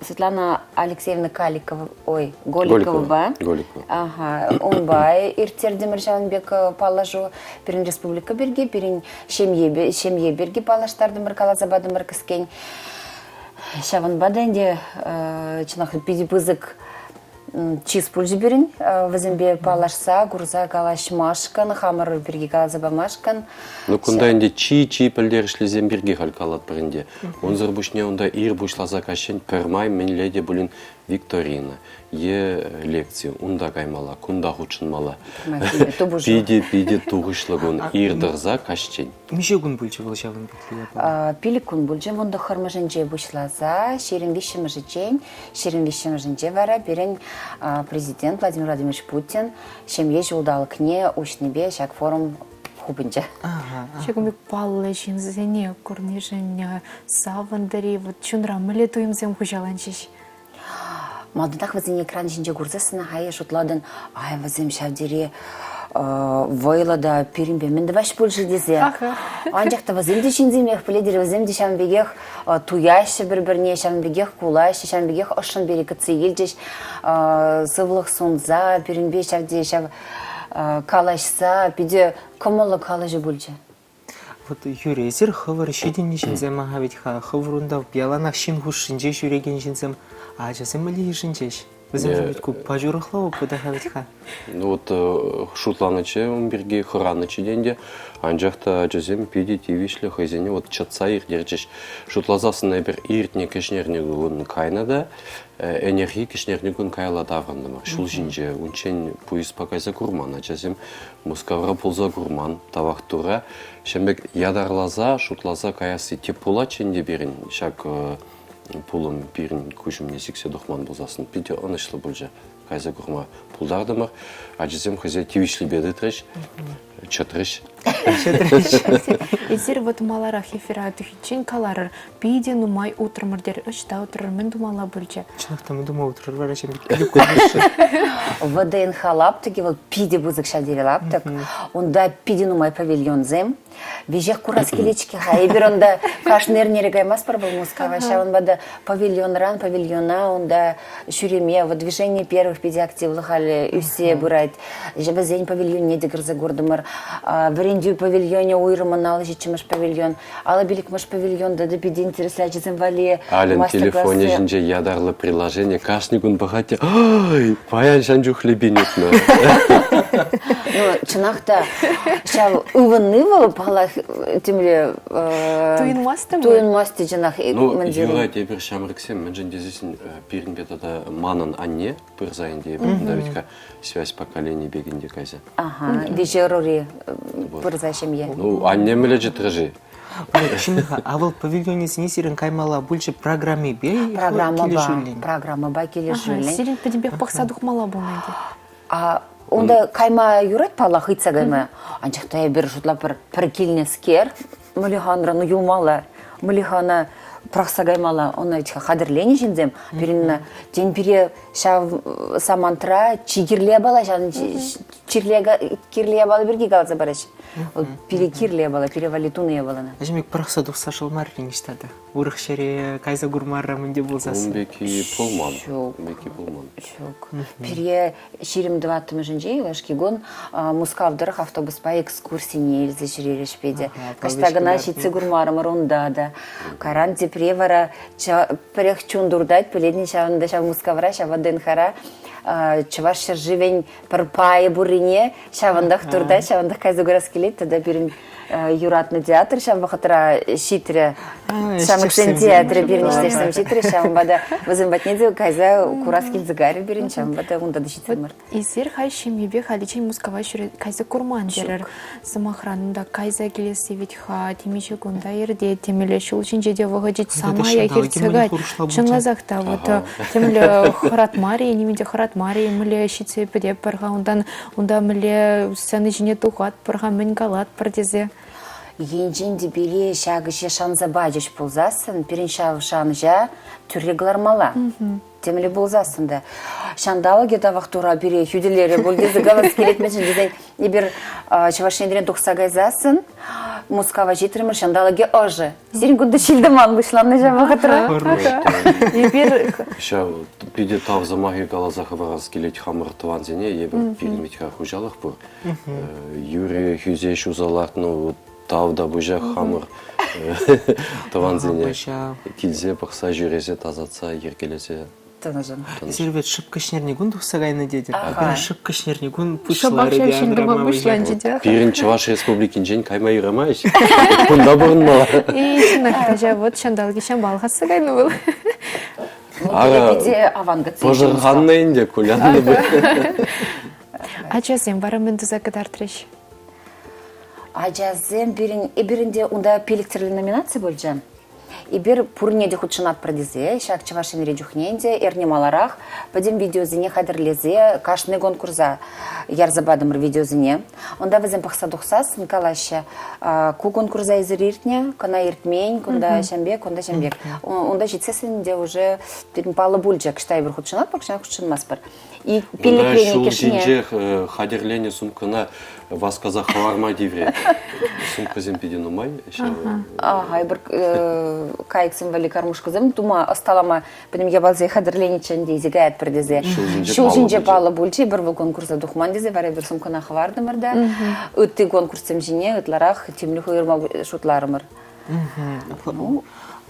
Светлана Алексеевна Каликова, ой, Голиковӑпа, Голикова. Ага, унпа ирттертӗмӗр ҫавӑн пек паллашу. Пирӗн республика пирки, пирӗн ҫемье, ҫемье пирки паллаштартӑмӑр, каласа патӑмӑр кӗскен. Ҫавӑнпа та ӗнтӗ чӑнах питӗ пысӑк чыс пулчӗ пирӗн вӗсемпе паллашса, курса калаҫмашкӑн, хамӑр пирки каласа памашкӑн. Ну, кунта ӗнтӗ чи-чи пӗлтерӗшлисем пирки халь калатпӑр ӗнтӗ. Унсӑр пуҫне унта ир пуҫласа каҫчен пӗрмай мӗнле те пулин викторина е лекци унта каймалла, кунта хутшӑнмалла. Питӗ-питӗ тухӑҫлӑ кун ир тӑрса каҫчен. Миҫе кун пулчӗ вӑл ҫавӑн пек япала? Пилӗк кун пулчӗ. Вунтӑххӑрмӗшӗнче пуҫласа ҫирӗм виҫҫӗмӗшӗччен, ҫирӗм виҫҫӗмӗшӗнче вара пирӗн президент Владимир Владимирович Путин ҫемье ҫулталӑкне уҫнипе ҫак форум хупӑнчӗ. Ҫакӑн пек паллӑ ҫынсене курнишӗн савӑнтӑр-и? Вот чунра мӗнле туйӑмсем хуҫаланчӗҫ? Малтанах вӗсене экран ҫинче курсассӑн ай шутлатӑн, ай вӗсем ҫав тери вӑйлӑ та пирӗнпе мӗн тӑваҫ пуль-ши тесе. Анчах та вӗсем те ҫынсемех, пӗлетӗр, вӗсем те ҫавӑн пекех туяҫҫӗ пӗр-пӗрне, ҫавӑн пекех кулаҫҫӗ, ҫавӑн пекех ӑшшӑн пире кӗтсе илчӗҫ, сывлӑх сунса пирӗнпе ҫав тери ҫав калаҫса питӗ кӑмӑллӑ калаҫу пулчӗ. Вот, Юрий, эсир хӑвӑр ҫитӗннӗ ҫынсем аха вӗт-ха, хӑвӑр унта яланах ҫын хушшинче ҫӳрекен ҫынсем, ачасем мӗнле йышӑнчӗҫ? Вӗсемшӗн вӗт ку пач урӑхла опыта-ха вӗт-ха. Ну вот шутланӑччӗ ун пирки, хӑранӑччӗ те ӗнтӗ. Анчах та ачасем питӗ тивӗҫлӗ хӑйсене вот чӑтса ирттерчӗҫ. Шутласассӑн эпир иртнӗ кӗҫнерни кун кайнӑ та ӗнерхи кӗҫнерни кун каялла таврӑнтӑмӑр. Ҫул ҫинче унччен пуйӑспа кайса курман ачасем, Мускавра пулса курман, тавах Турра. Ҫавӑн пек ятарласа, шутласа каясси тӗп пулатчӗ ӗнтӗ пирӗн ҫак пулӑм пирӗн куҫ умне сиксе тухман пулсассӑн питӗ ӑнӑҫлӑ пулчӗ. Кайса курма пултартӑмӑр. Ачасем хӑйсен тивӗҫлипе тытрӗҫ, чӑтрӗҫ. Чӑтрӗҫ. Эсир вот маларах эфира тухиччен каларӑр, питӗ нумай утрӑмӑр терӗр. Ӑҫта утрӑр, мӗн тумалла пулчӗ? Чӑнах та мӗн тума утрӑр вара ҫын пек курмаҫҫӗ. ВДНХ лаптӑкӗ вӑл питӗ пысӑк ҫав тери лаптӑк. Унта питӗ нумай павильонсем. Веҫех курас килет-ҫке-ха. Эпир унта кашни эрнере каймастпӑр вӑл Мускава. Ҫавӑнпа та павильонран павильона унта ҫӳреме, вот движение первых питӗ активлӑ халӗ ӳссе пырать. Вӗсен павильонне те кӗрсе куртӑмӑр. Вӗрентӳ павильонӗ уйрӑмӑн 57-мӗш павильон. 55-мӗш павильонта та питӗ интереслӗ ачасем валли Альӑн телефонӗ ҫинче ятарлӑ приложение кашни кун пӑхать те, ай, паян ҫан чухлӗ пин утнӑ. Ну, чӑнах та, ҫав ывӑнни вӑл, паллах, темле... Туйӑнмасть-и? Туйӑнмасть чӑнах. Ну, юрать, эпир ҫамрӑксем, мӗншӗн тесессӗн пирӗнпе тата манӑн анне пырса ӗнтӗ эпир кунта вӗт-ха связь поколений пек ӗнтӗ кайса. Ага, виҫӗ ӑрури пырса ҫемье. Ну, анне мӗнле чӗтрӗ-ши? Чӑн-ха, а вӑл павильонӗсене сирӗн каймалла пулчӗ программипе Программӑпа, килӗшӳллӗн? программӑпа килӗшӳллӗн. Сирӗн пӗтӗмпех пӑхса тухмалла пулнӑ ӗнтӗ. А унта кайма юрать паллах, ыйтса кайма. Анчах та эпир шутлатпӑр, пӗр килнӗскер Мӑлиханран юлмалла, Мӑлихана пӑрахса каймалла. Ӑна хатӗрленӗ ҫынсем пирӗн тен пире ҫав самантра чи кирлӗ япала ҫавӑн кирлӗ япала пирки каласа параҫҫӗ. Вӑл пире кирлӗ япала, пире валли тунӑ япалана. Ачам пӑрахса тухса шӑлмаррӗ ниҫта та. Урӑх ҫӗре кайса курмаррӑм ӗнтӗ пулсассӑн. Ун пекки пулман. Ҫук. Ун пекки пулман. Ҫук. Пире 24-мӗшӗнче юлашки кун Мускав тӑрӑх автобуспа экскурсине илсе ҫӳрерӗҫ питӗ. Каҫта кӑна ҫитсе курмарӑмӑр унта та. Кайран тепре вара пӗрех чун туртать, пӗлетӗн ҫавӑнта ҫав Мускавра, ҫав ВДНХра Чӑваш ҫӗршывӗн пӗр пайӗ пуррине ҫавӑнтах туртать, ҫавӑнтах кайса курас килет. Тата пирӗн юратнӑ театр ҫав вӑхӑтра ҫитрӗ. Ҫамрӑксен театрӗ пирӗн ӗҫтешсем ҫитрӗ, ҫавӑнпа та вӗсем патне те кайса курас килсе кайрӗ пирӗн, ҫавӑнпа та унта та ҫитрӗмӗр. Эсир халь ҫемьепе халиччен Мускава кайса курман терӗр. Сӑмахран, унта кайса килесси вӗт-ха темиҫе кун та иртет, темле ҫул ҫинче те вӑхӑчӗ самаях иртсе каять. Чӑнласах та, вот темле хӑратмарӗ, нимӗн те хӑратмарӗ, мӗнле ҫитсе пӗтетпӗр-ха унтан, унта мӗнле сцена ҫине тухатпӑр-ха, мӗн калатпӑр тесе. Енчен те пире ҫак ӗҫе шанса пачӗҫ пулсассӑн, пирӗн ҫав шанӑҫа тӳрре кӑлармалла. Темле пулсассӑн та. Ҫанталӑкӗ тавах тура пире хӳтӗлерӗ пуль тесе калас килет мӗншӗн тесен эпир Чӑваш Енрен тухса кайсассӑн Мускава ҫитрӗмӗр, ҫанталӑкӗ ӑшӑ. Сирӗн кунта ҫил-тӑман пуҫланнӑ ҫав вӑхӑтра. Эпир Ҫав питӗ тав сӑмахӗ каласа хӑварас килет хамӑр тӑвансене. Эпир пирӗн вӗт-ха хуҫалӑх пур. Юрӗ хӳсе ҫуса лартнӑ вот тав та пуҫах хамӑр тӑвансене килсе пӑхса ҫӳресе тасатса йӗркелесе тӑнӑшӑн. Эсир вӗт шӑп кӗҫнерникун тухса кайнӑ тетӗр. Пирӗн шӑп кӗҫнерникун Шӑпах пуҫларӗ ҫав те ҫил-тӑма пуҫланчӗ те. Пирӗн Чӑваш Республикинчен кайма юрамасть. Кунта пурӑнмалла. И чӑнах та ҫав вот ҫанталӑкӗ ҫампал хасса кайнӑ вӑл. Ара, пӑшӑрханнӑ ӗнтӗ, куляннӑ. Ачасем вара мӗн туса кӑтартрӗҫ? Ачасем пирӗн, эпир ӗнтӗ унта пилӗк тӗрлӗ номинаци пулчӗ. Эпир пурне те хутшӑнатпӑр тесе ҫак Чӑваш Енре чухне ӗнтӗ эрне маларах пӗтӗм видеосене хатӗрлесе кашни конкурса ярса патӑмӑр видеосене. Унта вӗсем пӑхса тухсассӑн калаҫҫӗ, ку конкурса эсир иртнӗ, кӑна иртмен, кунта ҫам пек, кунта ҫам пек. Унта ҫитсессӗн те уже пирӗн паллӑ пулчӗ, кӑҫта эпир хутшӑнатпӑр, кӑҫта хутшӑнмастпӑр. И Унта ҫул ҫинчех хатӗрленӗ сумкӑна васкаса хӑварма тиврӗ. Сумкӑсем питӗ нумай. Ага, эпир кайӑксем валли кормушкӑсем тума, ӑсталама пӗтӗм япаласене хатӗрленӗччӗ ӗнтӗ илсе каятпӑр тесе. Ҫул ҫинче паллӑ пулчӗ, эпир вӑл конкурса тухман тесе вара эпир сумкӑна хӑвартӑмӑр та ытти конкурссем ҫине ытларах тимлӗх уйӑрма шутларӑмӑр. Ну.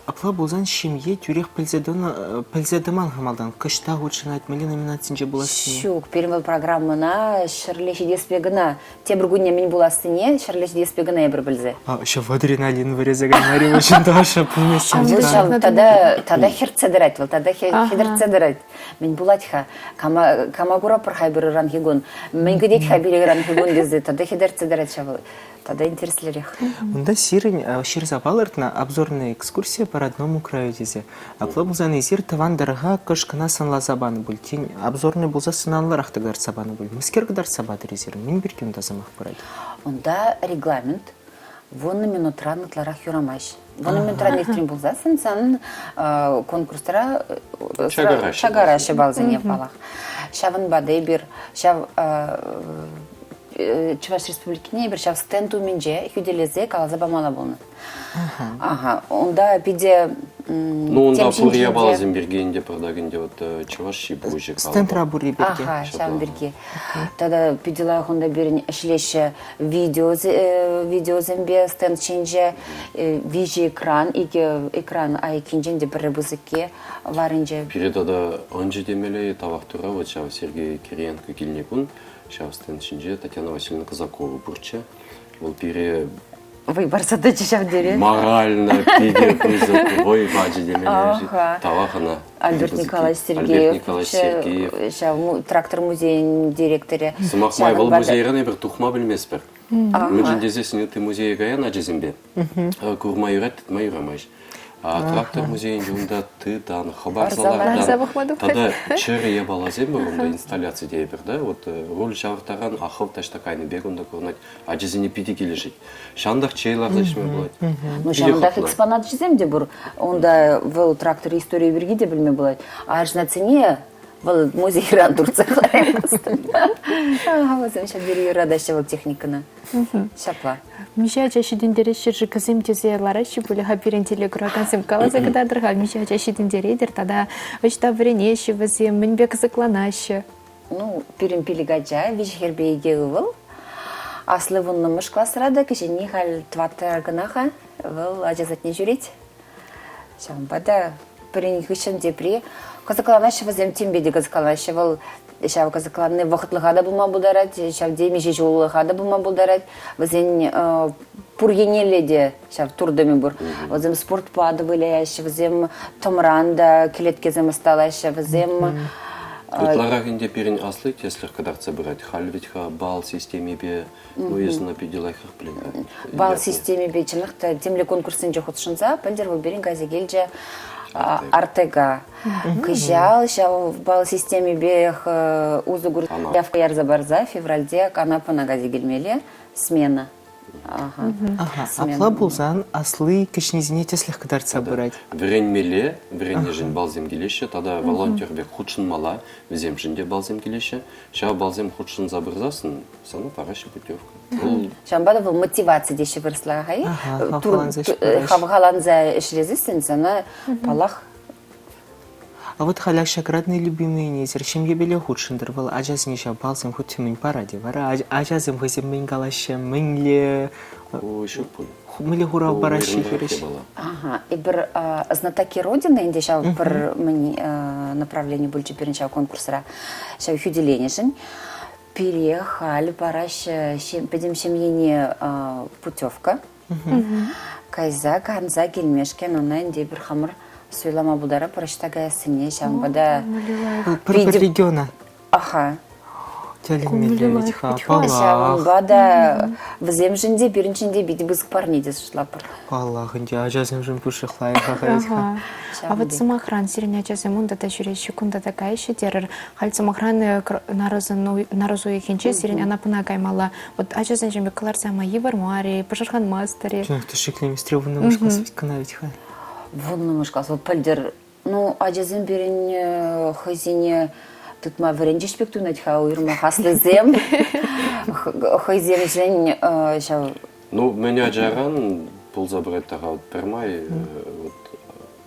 Апла пулсан ҫемье тӳрех пӗлсе тӑнӑ, пӗлсе тӑман-ха малтан. Кӑҫта хутшӑнать, мӗнле номинацинче пулассине? Ҫук, пирӗн вӑл программӑна ҫӗрле ҫитеспе кӑна, тепӗр кунне мӗн пулассине ҫӗрле ҫитеспе кӑна эпир пӗлсе. А, ҫав адреналин вӗресе каймарӗ вӗҫӗн Даша пӗлместӗн. Вӑл ҫав тата, тата хӗртсе тӑрать вӑл, тата хӗтӗртсе тӑрать. Мӗн пулать-ха? Кама, кама курапӑр-ха эпир ыранхи кун? Мӗн кӗтет-ха пире ыранхи кун тесе тата хӗтӗртсе тӑрать ҫав вӑл. Тата интереслӗрех. Унта сирӗн ҫырса палӑртнӑ обзорная экскурсия по родному краю тесе. Апла пулсан эсир тӑван тӑрӑха кӑш кӑна сӑнласа панӑ пуль. Тен, обзорный пулса сӑнанлӑрах та кӑтартса панӑ пуль. Мӗскер кӑтартса патӑр эсир? Мӗн пирки унта сӑмах пырать? Унта регламент вуннӑ минутран ытларах юрамасть. Вуннӑ минутран иртрен пулсассӑн сан конкурсра чакараҫҫӗ балсене паллах. Ҫавӑнпа та эпир ҫав Чӑваш Республикине эпир ҫав стенд умӗнче хӳтӗлесе каласа памалла пулнӑ. Ага, унта питӗ Ну, унта пур япаласем пирки ӗнтӗ пӑртак ӗнтӗ вот чӑваш ҫи-пуҫӗ Стендра пурри пирки. Ага, ҫавӑн пирки. Тата питӗ лайӑх унта пирӗн ӗҫлеҫҫӗ видео, видеосемпе стенд ҫинче виҫӗ экран, икӗ экран айккинчен те пӗрре пысӑкки варринче. Пире тата ӑнчӗ темелле тавах тура вот ҫав Сергей Кириенко килнӗ кун Ҫав стенд ҫинче Татьяна Васильевна Казакова пурччӗ. Вӑл пире вӑй парса тӑчӗ ҫав тери. Морально питӗ пысӑк вӑй пачӗ темелле. Тавах ӑна. Альберт Николаевич Сергеев. Альберт Николаевич Сергеев. Ҫав трактор музейӗн директорӗ. Сӑмах май, вӑл музейран эпир тухма пӗлместпӗр. Мӗншӗн тесессӗн ытти музее каян ачасемпе курма юрать, тытма юрамасть. А трактор музейӗнче унта тытан, хӑпарса лартан тата чӗрӗ япаласем пур унта инсталляци тейӗпӗр, да? Вот руль ҫавӑрттаран, а хӑв таҫта кайнӑ пек унта курӑнать. Ачасене питӗ килӗшет. Ҫавӑнтах чей ларса ӗҫме пулать. Ну, ҫавӑнтах экспоначӗсем те пур. Унта вӑл трактор историйӗ пирки те пӗлме пулать. Арҫынсене вӑл музейран туртса кӑлараймастӑн. Вӗсем ҫав тери юратаҫҫӗ вӑл техникӑна. Ҫапла. Миҫе ача ҫитӗнтереҫҫӗ-ши кӗсем тесе лараҫҫӗ пулӗ-ха пирӗн телекуракансем. Каласа кӑтартӑр-ха, миҫе ача ҫитӗнтеретӗр тата ӑҫта вӗренеҫҫӗ вӗсем, мӗнпе кӑсӑкланаҫҫӗ? Ну, пирӗн пилӗк ача, виҫӗ хӗрпе икӗ ывӑл. Асли вуннӑмӗш класра та, кӗҫӗнни халь тӑваттӑра кӑна-ха. Вӑл ача садне ҫӳрет. Ҫавӑнпа та пӗрин хыҫҫӑн тепри кӑсӑкланаҫҫӗ вӗсем, темпе те кӑсӑкланаҫҫӗ. Вӑл ҫав кӑсӑкланни вӑхӑтлӑха та пулма пултарать, ҫав темиҫе ҫуллӑха та пулма пултарать. Вӗсен пур еннелле те ҫав туртӑмӗ пур. Вӗсем спортпа та выляҫҫӗ, вӗсем тӑмран та кӗлеткесем ӑсталаҫҫӗ, вӗсем Ытларах ӗнтӗ пирӗн асли тӗслӗх кӑтартса пырать. Халь вӗт-ха балл системипе Ну, эс ӑна питӗ лайӑхах пӗлен-ха. Балл системипе чӑнах та темле конкурссенче хутшӑнса пӗлтӗр вӑл пирӗн кайса килчӗ Артека. Кӑҫал ҫав балл системипех усӑ курса явка ярса парса февральте Анапӑна кайса килмелле смена. Ага. Апла пулсан асли кӗҫнисене тӗслӗх кӑтартса пырать. Вӗренмелле, вӗреннӗшӗн балсем килеҫҫӗ тата волонтер пек хутшӑнмалла, вӗсемшӗн те балсем килеҫҫӗ. Ҫав балсем хутшӑнса пырсассӑн Сана параҫҫӗ путевка. Вӑл Ҫавӑнпа та вӑл мотиваци теҫҫӗ вырӑсла хай. Хавхаланса Хавхаланса ӗҫлесессӗн сана, паллах, А вот халях ҫак родные любимые несӗр ҫемьепеле хутшӑнтӑр вӑл ачасене ҫав балсем хуть те мӗн парать вара ачасем хӑйсем мӗн калаҫҫӗ, мӗнле ҫук пуль. Мӗнле хурав параҫҫӗ хирӗҫ? Ага, эпир знатоки Родины ӗнтӗ ҫав пӗр мӗн направлени пулчӗ пирӗн ҫав конкурсра ҫав хӳтӗленӗшӗн. Пире халь параҫҫӗ пӗтӗм ҫемьене путевка. Кайса канса килмешкӗн ӑна ӗнтӗ эпир хамӑр суйлама пултаратпӑр ӑҫта каяссине. Ҫавӑнпа та Пӗр-пӗр региона. Аха. Тӗлӗнмелле вӗт-ха, паллах. Ҫавӑнпа та вӗсемшӗн те, пирӗншӗн те питӗ пысӑк парне тесе шутлатпӑр. Паллах ӗнтӗ, ачасемшӗн пушшех лайӑх-ха вӗт-ха. А вот сӑмахран, сирӗн ачасем унта та ҫӳреҫҫӗ, кунта та каяҫҫӗ терӗр. Халь сӑмахран, нарӑсӑн нарӑс уйӑхӗнче сирӗн Анапӑна каймалла. Вот ачасенчен пек кӑларса ма йывӑр мар-и, пӑшӑрханмастӑр-и? Чӑнах та шикленместре вуннӑмӗш класс вӗт кӑна вӗт-ха. Вуннӑмӗш класс вӑл пӗлтӗр Ну, ачасем пирӗн хӑйсене тытма вӗренчӗҫ пек туйӑнать-ха, уйрӑмах аслисем хӑйсемшӗн ҫав Ну, мӗн ачаран пулса пырать та-ха вот пӗрмай вот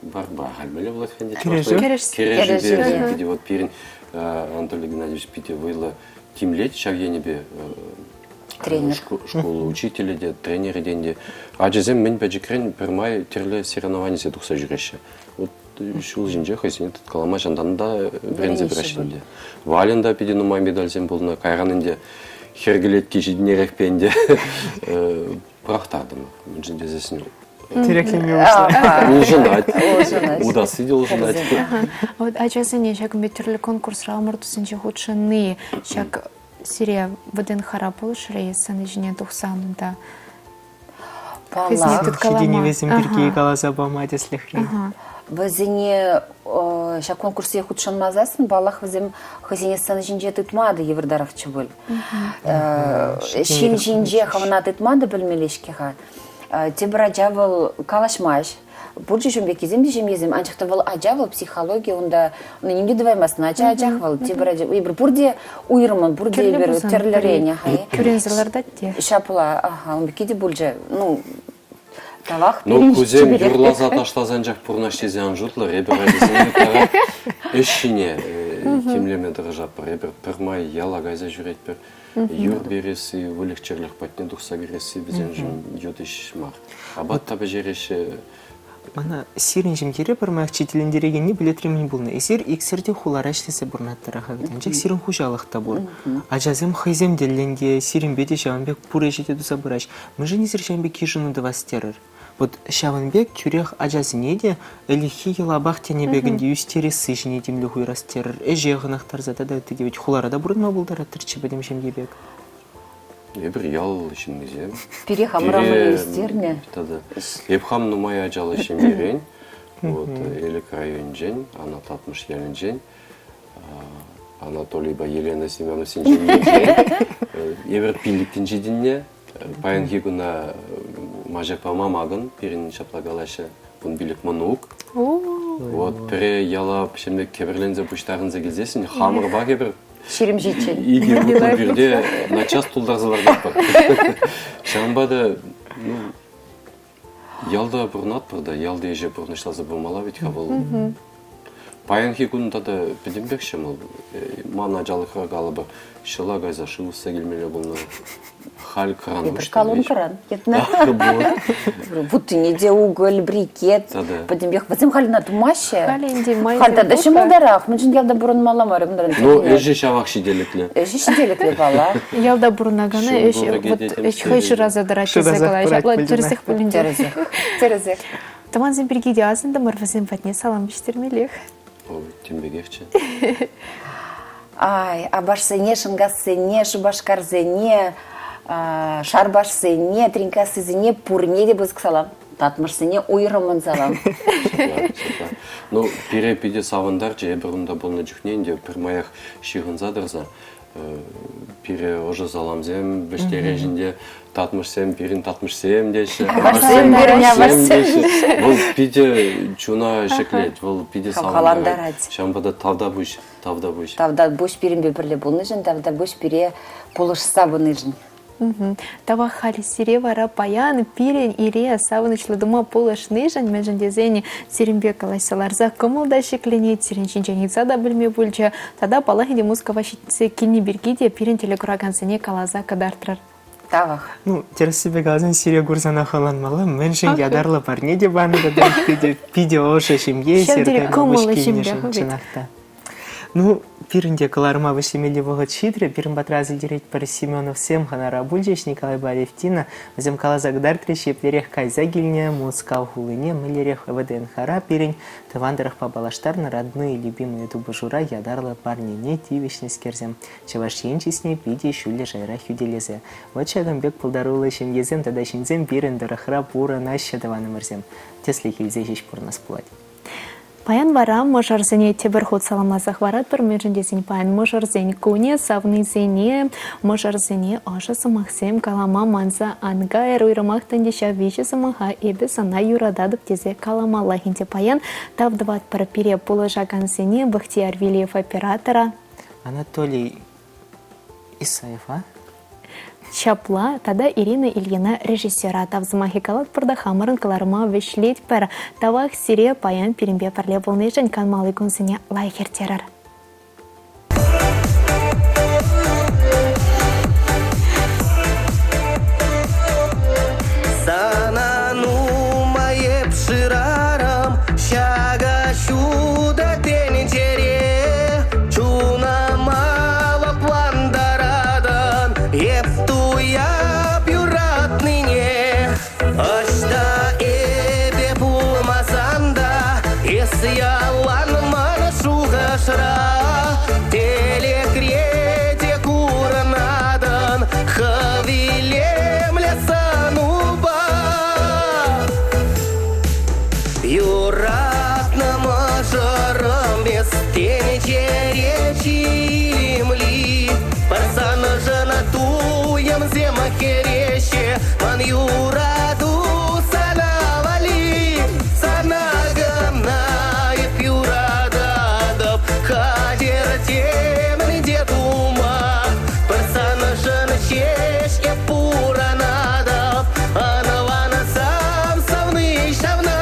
барба халь мӗнле пулать ӗнтӗ Кӗрешӳ. Кӗрешӳпе питӗ вот пирӗн Анатолий Геннадьевич питӗ вӑйлӑ тимлет ҫав енӗпе. Тренер. Шкул учителӗ те, тренерӗ те ӗнтӗ. Ачасем мӗн пӗчӗкрен пӗрмай тӗрлӗ соревнованисене тухса ҫӳреҫҫӗ. Вот ҫул ҫинче хӑйсене тыткалама ҫантан та вӗренсе пыраҫҫӗ ӗнтӗ. Вальӑн та питӗ нумай медальсем пулнӑ. Кайран ӗнтӗ хӗр кӗлетки ҫитӗнерехпе ӗнтӗ пӑрахтартӑмӑр. Мӗншӗн тесессӗн Тӗрекленме пуҫлать. Улшӑнать. Утасси те улшӑнать. Вот ачасене ҫакӑн пек тӗрлӗ конкурсра ӑмӑртусенче хутшӑнни ҫак сире ВДНХра пулӑшрӗ-и сцена ҫине тухсан унта? Паллах. Ҫитӗнӗвӗсем пирки каласа пама тӗслӗхрен. Вӗсене ҫак конкурсне хутшӑнмасассӑн, паллах, вӗсем хӑйсене сцена ҫинче тытма та йывӑртарахчӗ пуль. Ҫын ҫинче хӑвна тытма та пӗлмелле-ҫке-ха. Тепӗр ача вӑл калаҫмасть. Пурчӗ ҫум пеккисем те ҫемьесем, анчах та вӑл ача вӑл психологи унта ним те тӑваймастӑн. Ача ачах вӑл, тепӗр ача. Эпир пурте уйрӑмӑн, пурте эпир тӗрлӗрен. Кӳренсе лартать те. Ҫапла, аха, ун пекки те пулчӗ. Ну, тавах. Ну, кусем юрласа ташласа анчах пурӑнаҫ тесе ан шутлӑр. Эпир ачасене ытларах ӗҫ ҫине тимлеме тӑрӑшатпӑр. Эпир пӗрмай яла кайса ҫӳретпӗр. Юр пересси, выльӑх-чӗрлӗх патне тухса кӗресси вӗсемшӗн ют ӗҫ мар. Апат та пӗҫереҫҫӗ. Мана сирӗн ҫемьере пӗрмаях чи тӗлӗнтерекенни билетре мӗн пулнӑ? Эсир иксӗр те хулара ӗҫлесе пурӑнаттӑр-ха вӗт, анчах сирӗн хуҫалӑх та пур. Ачасем хӑйсем тӗллӗн те, сирӗнпе те ҫавӑн пек пур ӗҫе те туса пыраҫ. Мӗншӗн эсир ҫавӑн пек йышӑну тӑвас терӗр? Вот ҫавӑн пек тӳрех ачасене те ӗлӗкхи йӑлапах тенӗ пек ӗнтӗ ӳстересси ҫине тимлӗх уйӑрас терӗр, ӗҫе хӑнӑхтарса тата ытти те вӗт хулара та пурӑнма пултараттӑрччӗ пӗтӗм ҫемье пек. Эпир ял ҫыннисем. Пире хамӑра мӗнле ӳстернӗ. Тата эп хам нумай ачаллӑ ҫемьерен, вот Элӗк районӗнчен, Анат Татмӑш ялӗнчен, Анатолийпа Елена Семеновсен ҫемйинчен. Эпир пиллӗккӗн ҫитӗннӗ. Паянхи куна маҫакпа мамакӑн пирӗн ҫапла калаҫҫӗ, 15 мӑнук. Вот пӗре яла ҫемье кӗпӗрленсе пуҫтарӑнса килсессӗн хамӑрпа кӗпӗр 27. Икӗ хутлӑ пӳрте наччас тултарса лартатпӑр. Ҫавӑнпа та ну, Ялта пурӑнатпӑр та, ялти ӗҫе пурнӑҫласа пымалла вӗт-ха вӑл. Паянхи кун тата пӗтӗмпех ҫӑмӑл. Ман ачалӑхра калӑпӑр, ҫӑла кайса шыв ӑсса килмелле пулнӑ. Халь кран Эпир колонкӑран йӑтнӑ. Вуттине те уголь, брикет, пӗтӗмпех. Вӗсем халь ӑна тумаҫҫӗ. Халь ӗнтӗ майсем Халь тата ҫӑмӑлтарах. Мӗншӗн ялта пурӑнмалла мар? Ну, ӗҫӗ ҫавах ҫителӗклӗ. Ӗҫӗ ҫителӗклӗ, паллах. Ялта пурӑнакана ӗҫ вот ӗҫ хӑй шыраса тӑрать тесе калаҫ. Апла тӗрӗсех пулин те. Тӗрӗсех. Тӗрӗсех. Тӑвансем пирки те асӑнтӑмӑр, вӗсем патне салам вӗҫтермеллех. Ой, тем пекехчӗ. Ай, апашсене, шӑнкассене, шупашкарсене, шарпашсене, тринкассисене пурне те пысӑк салам. Татмӑшсене уйрӑммӑн салам. Ну, пире питӗ савӑнтарчӗ. Эпир унта пулнӑ чухне ӗнтӗ пӗрмаях ҫыхӑнса тӑрса пире ӑшӑ саламсем вӗҫтереҫ ӗнтӗ. Татмӑшсем пирӗн татмӑшсем теҫҫӗ. Апашсем пирӗн апашсем. Вӑл питӗ чуна ҫӗклет, вӑл питӗ хавхалантарать. Ҫавӑнпа та тавтапуҫ, тавтапуҫ. Тавтапуҫ пирӗнпе пӗрле пулнӑшӑн, тавтапуҫ пире пулӑшса пынишӗн. Тавах халь сире вара паян пирӗн ире савӑнӑҫлӑ тума пулӑшнишӗн, мӗншӗн тесен сирӗнпе калаҫса ларса кӑмӑл та ҫӗкленет, сирӗн ҫинчен ыйтса та пӗлме пулчӗ. Тата, паллах, ӗнтӗ Мускава ҫитсе килни пирки те пирӗн телекуракансене каласа кӑтартрӑр. Тавах. Ну, тӗрӗссипе каласан, сире курсанах ӑнланмалла, мӗншӗн ятарлӑ парне те панӑ тата питӗ, питӗ ӑшӑ ҫемье Ҫав тери кӑмӑллӑ килнӗшӗн, чӑнах та. Ну, пирӗн те кӑларӑма вӗҫлемелли вӑхӑт ҫитрӗ. Пирӗн патра асилтеретпӗр Семеновсем хӑнара пулчӗҫ, Николайпа Алевтина. Вӗсем каласа кӑтартрӗҫ, еплерех кайса килнӗ Мускав хулине, мӗнлерех ВДНХра пирӗн тӑван тӑрӑхпа паллаштарнӑ родные любимые тупӑшура ятарлӑ парнене тивӗҫнӗскерсем. Чӑваш Ен чысне питӗ ҫӳллӗ шайра хӳтӗлесе. Вӑт ҫакӑн пек пултаруллӑ ҫемьесем тата ҫынсем пирӗн тӑрӑхра пурӑнаҫҫӗ тӑванӑмӑрсем. Тӗслӗх илсе ҫеҫ пурӑнас пулать. Паян вара мӑшӑрсене тепӗр хут саламласа хӑваратпӑр, мӗншӗн тесен паян мӑшӑрсен кунӗ савнисене, мӑшӑрсене ӑшӑ сӑмахсем калама манса ан кайӑр. Уйрӑмах та ӗнтӗ ҫав виҫӗ сӑмаха эпӗ сана юрататӑп тесе каламаллах ӗнтӗ паян. Тав тӑватпӑр пире пулӑшакансене Бахтияр Вилиев оператора. Анатолий Исаева. Ҫапла тата Ирина Ильина режиссера тав сӑмахӗ калатпӑр та хамӑрӑн кӑларӑма вӗҫлетпӗр. Тавах сире паян пирӗнпе пӗрле пулнишӗн канмалли кунсене лайӑх ирттерӗр. юрату сана валли, сана кӑна эп юрататӑп. Хатӗр темӗн те тума, пӗр саншӑн ҫеҫ эп пурӑнатӑп. Ӑнлансам савни ҫавна.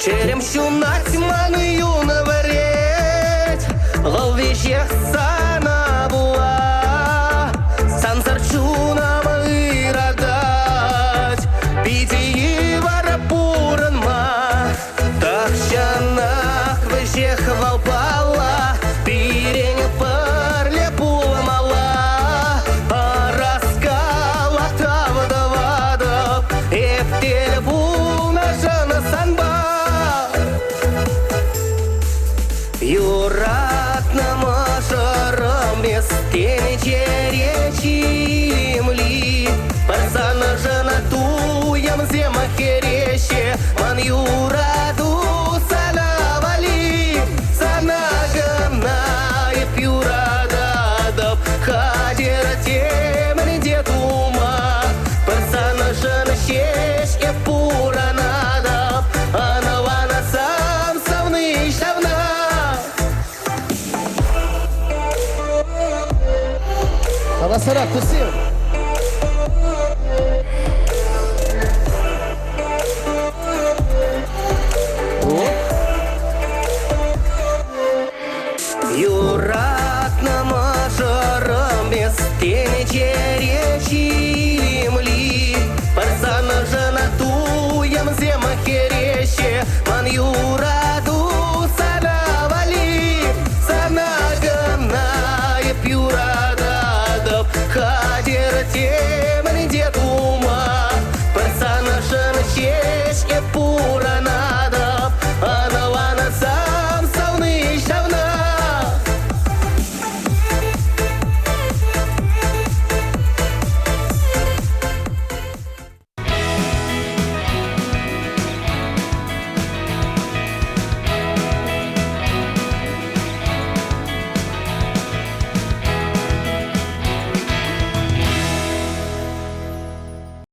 Чӗрем ҫунать ман юн вӗрет, Вӑл веҫех сана пула. Сансӑр чунӑм ыратать, Питӗ йывӑр пурӑнма. Тахҫанах вӗҫех вӑл палла, Пирӗн пӗрле пулмалла. Ӑраскала тав тӑватӑп, Эп тӗл пулнӑшӑн санпа. Юратнӑ мӑшӑрӑм эс тӗнчере чимли. Пӗр саншӑн туйӑмсем хӗреҫҫӗ, Ман юрату сана валли, сана кӑна эп юрататӑп. Хатӗр темӗн те тума, пӗр саншӑн ҫеҫ эп пурӑнатӑп. Ӑнлансам савни ҫавна. Хавасрах, туссем! Юратнӑ мӑшӑрӑм эс тӗнчере ҫилӗмли. Пӗр саншӑн туйӑмсем хӗреҫҫӗ, ман юрату.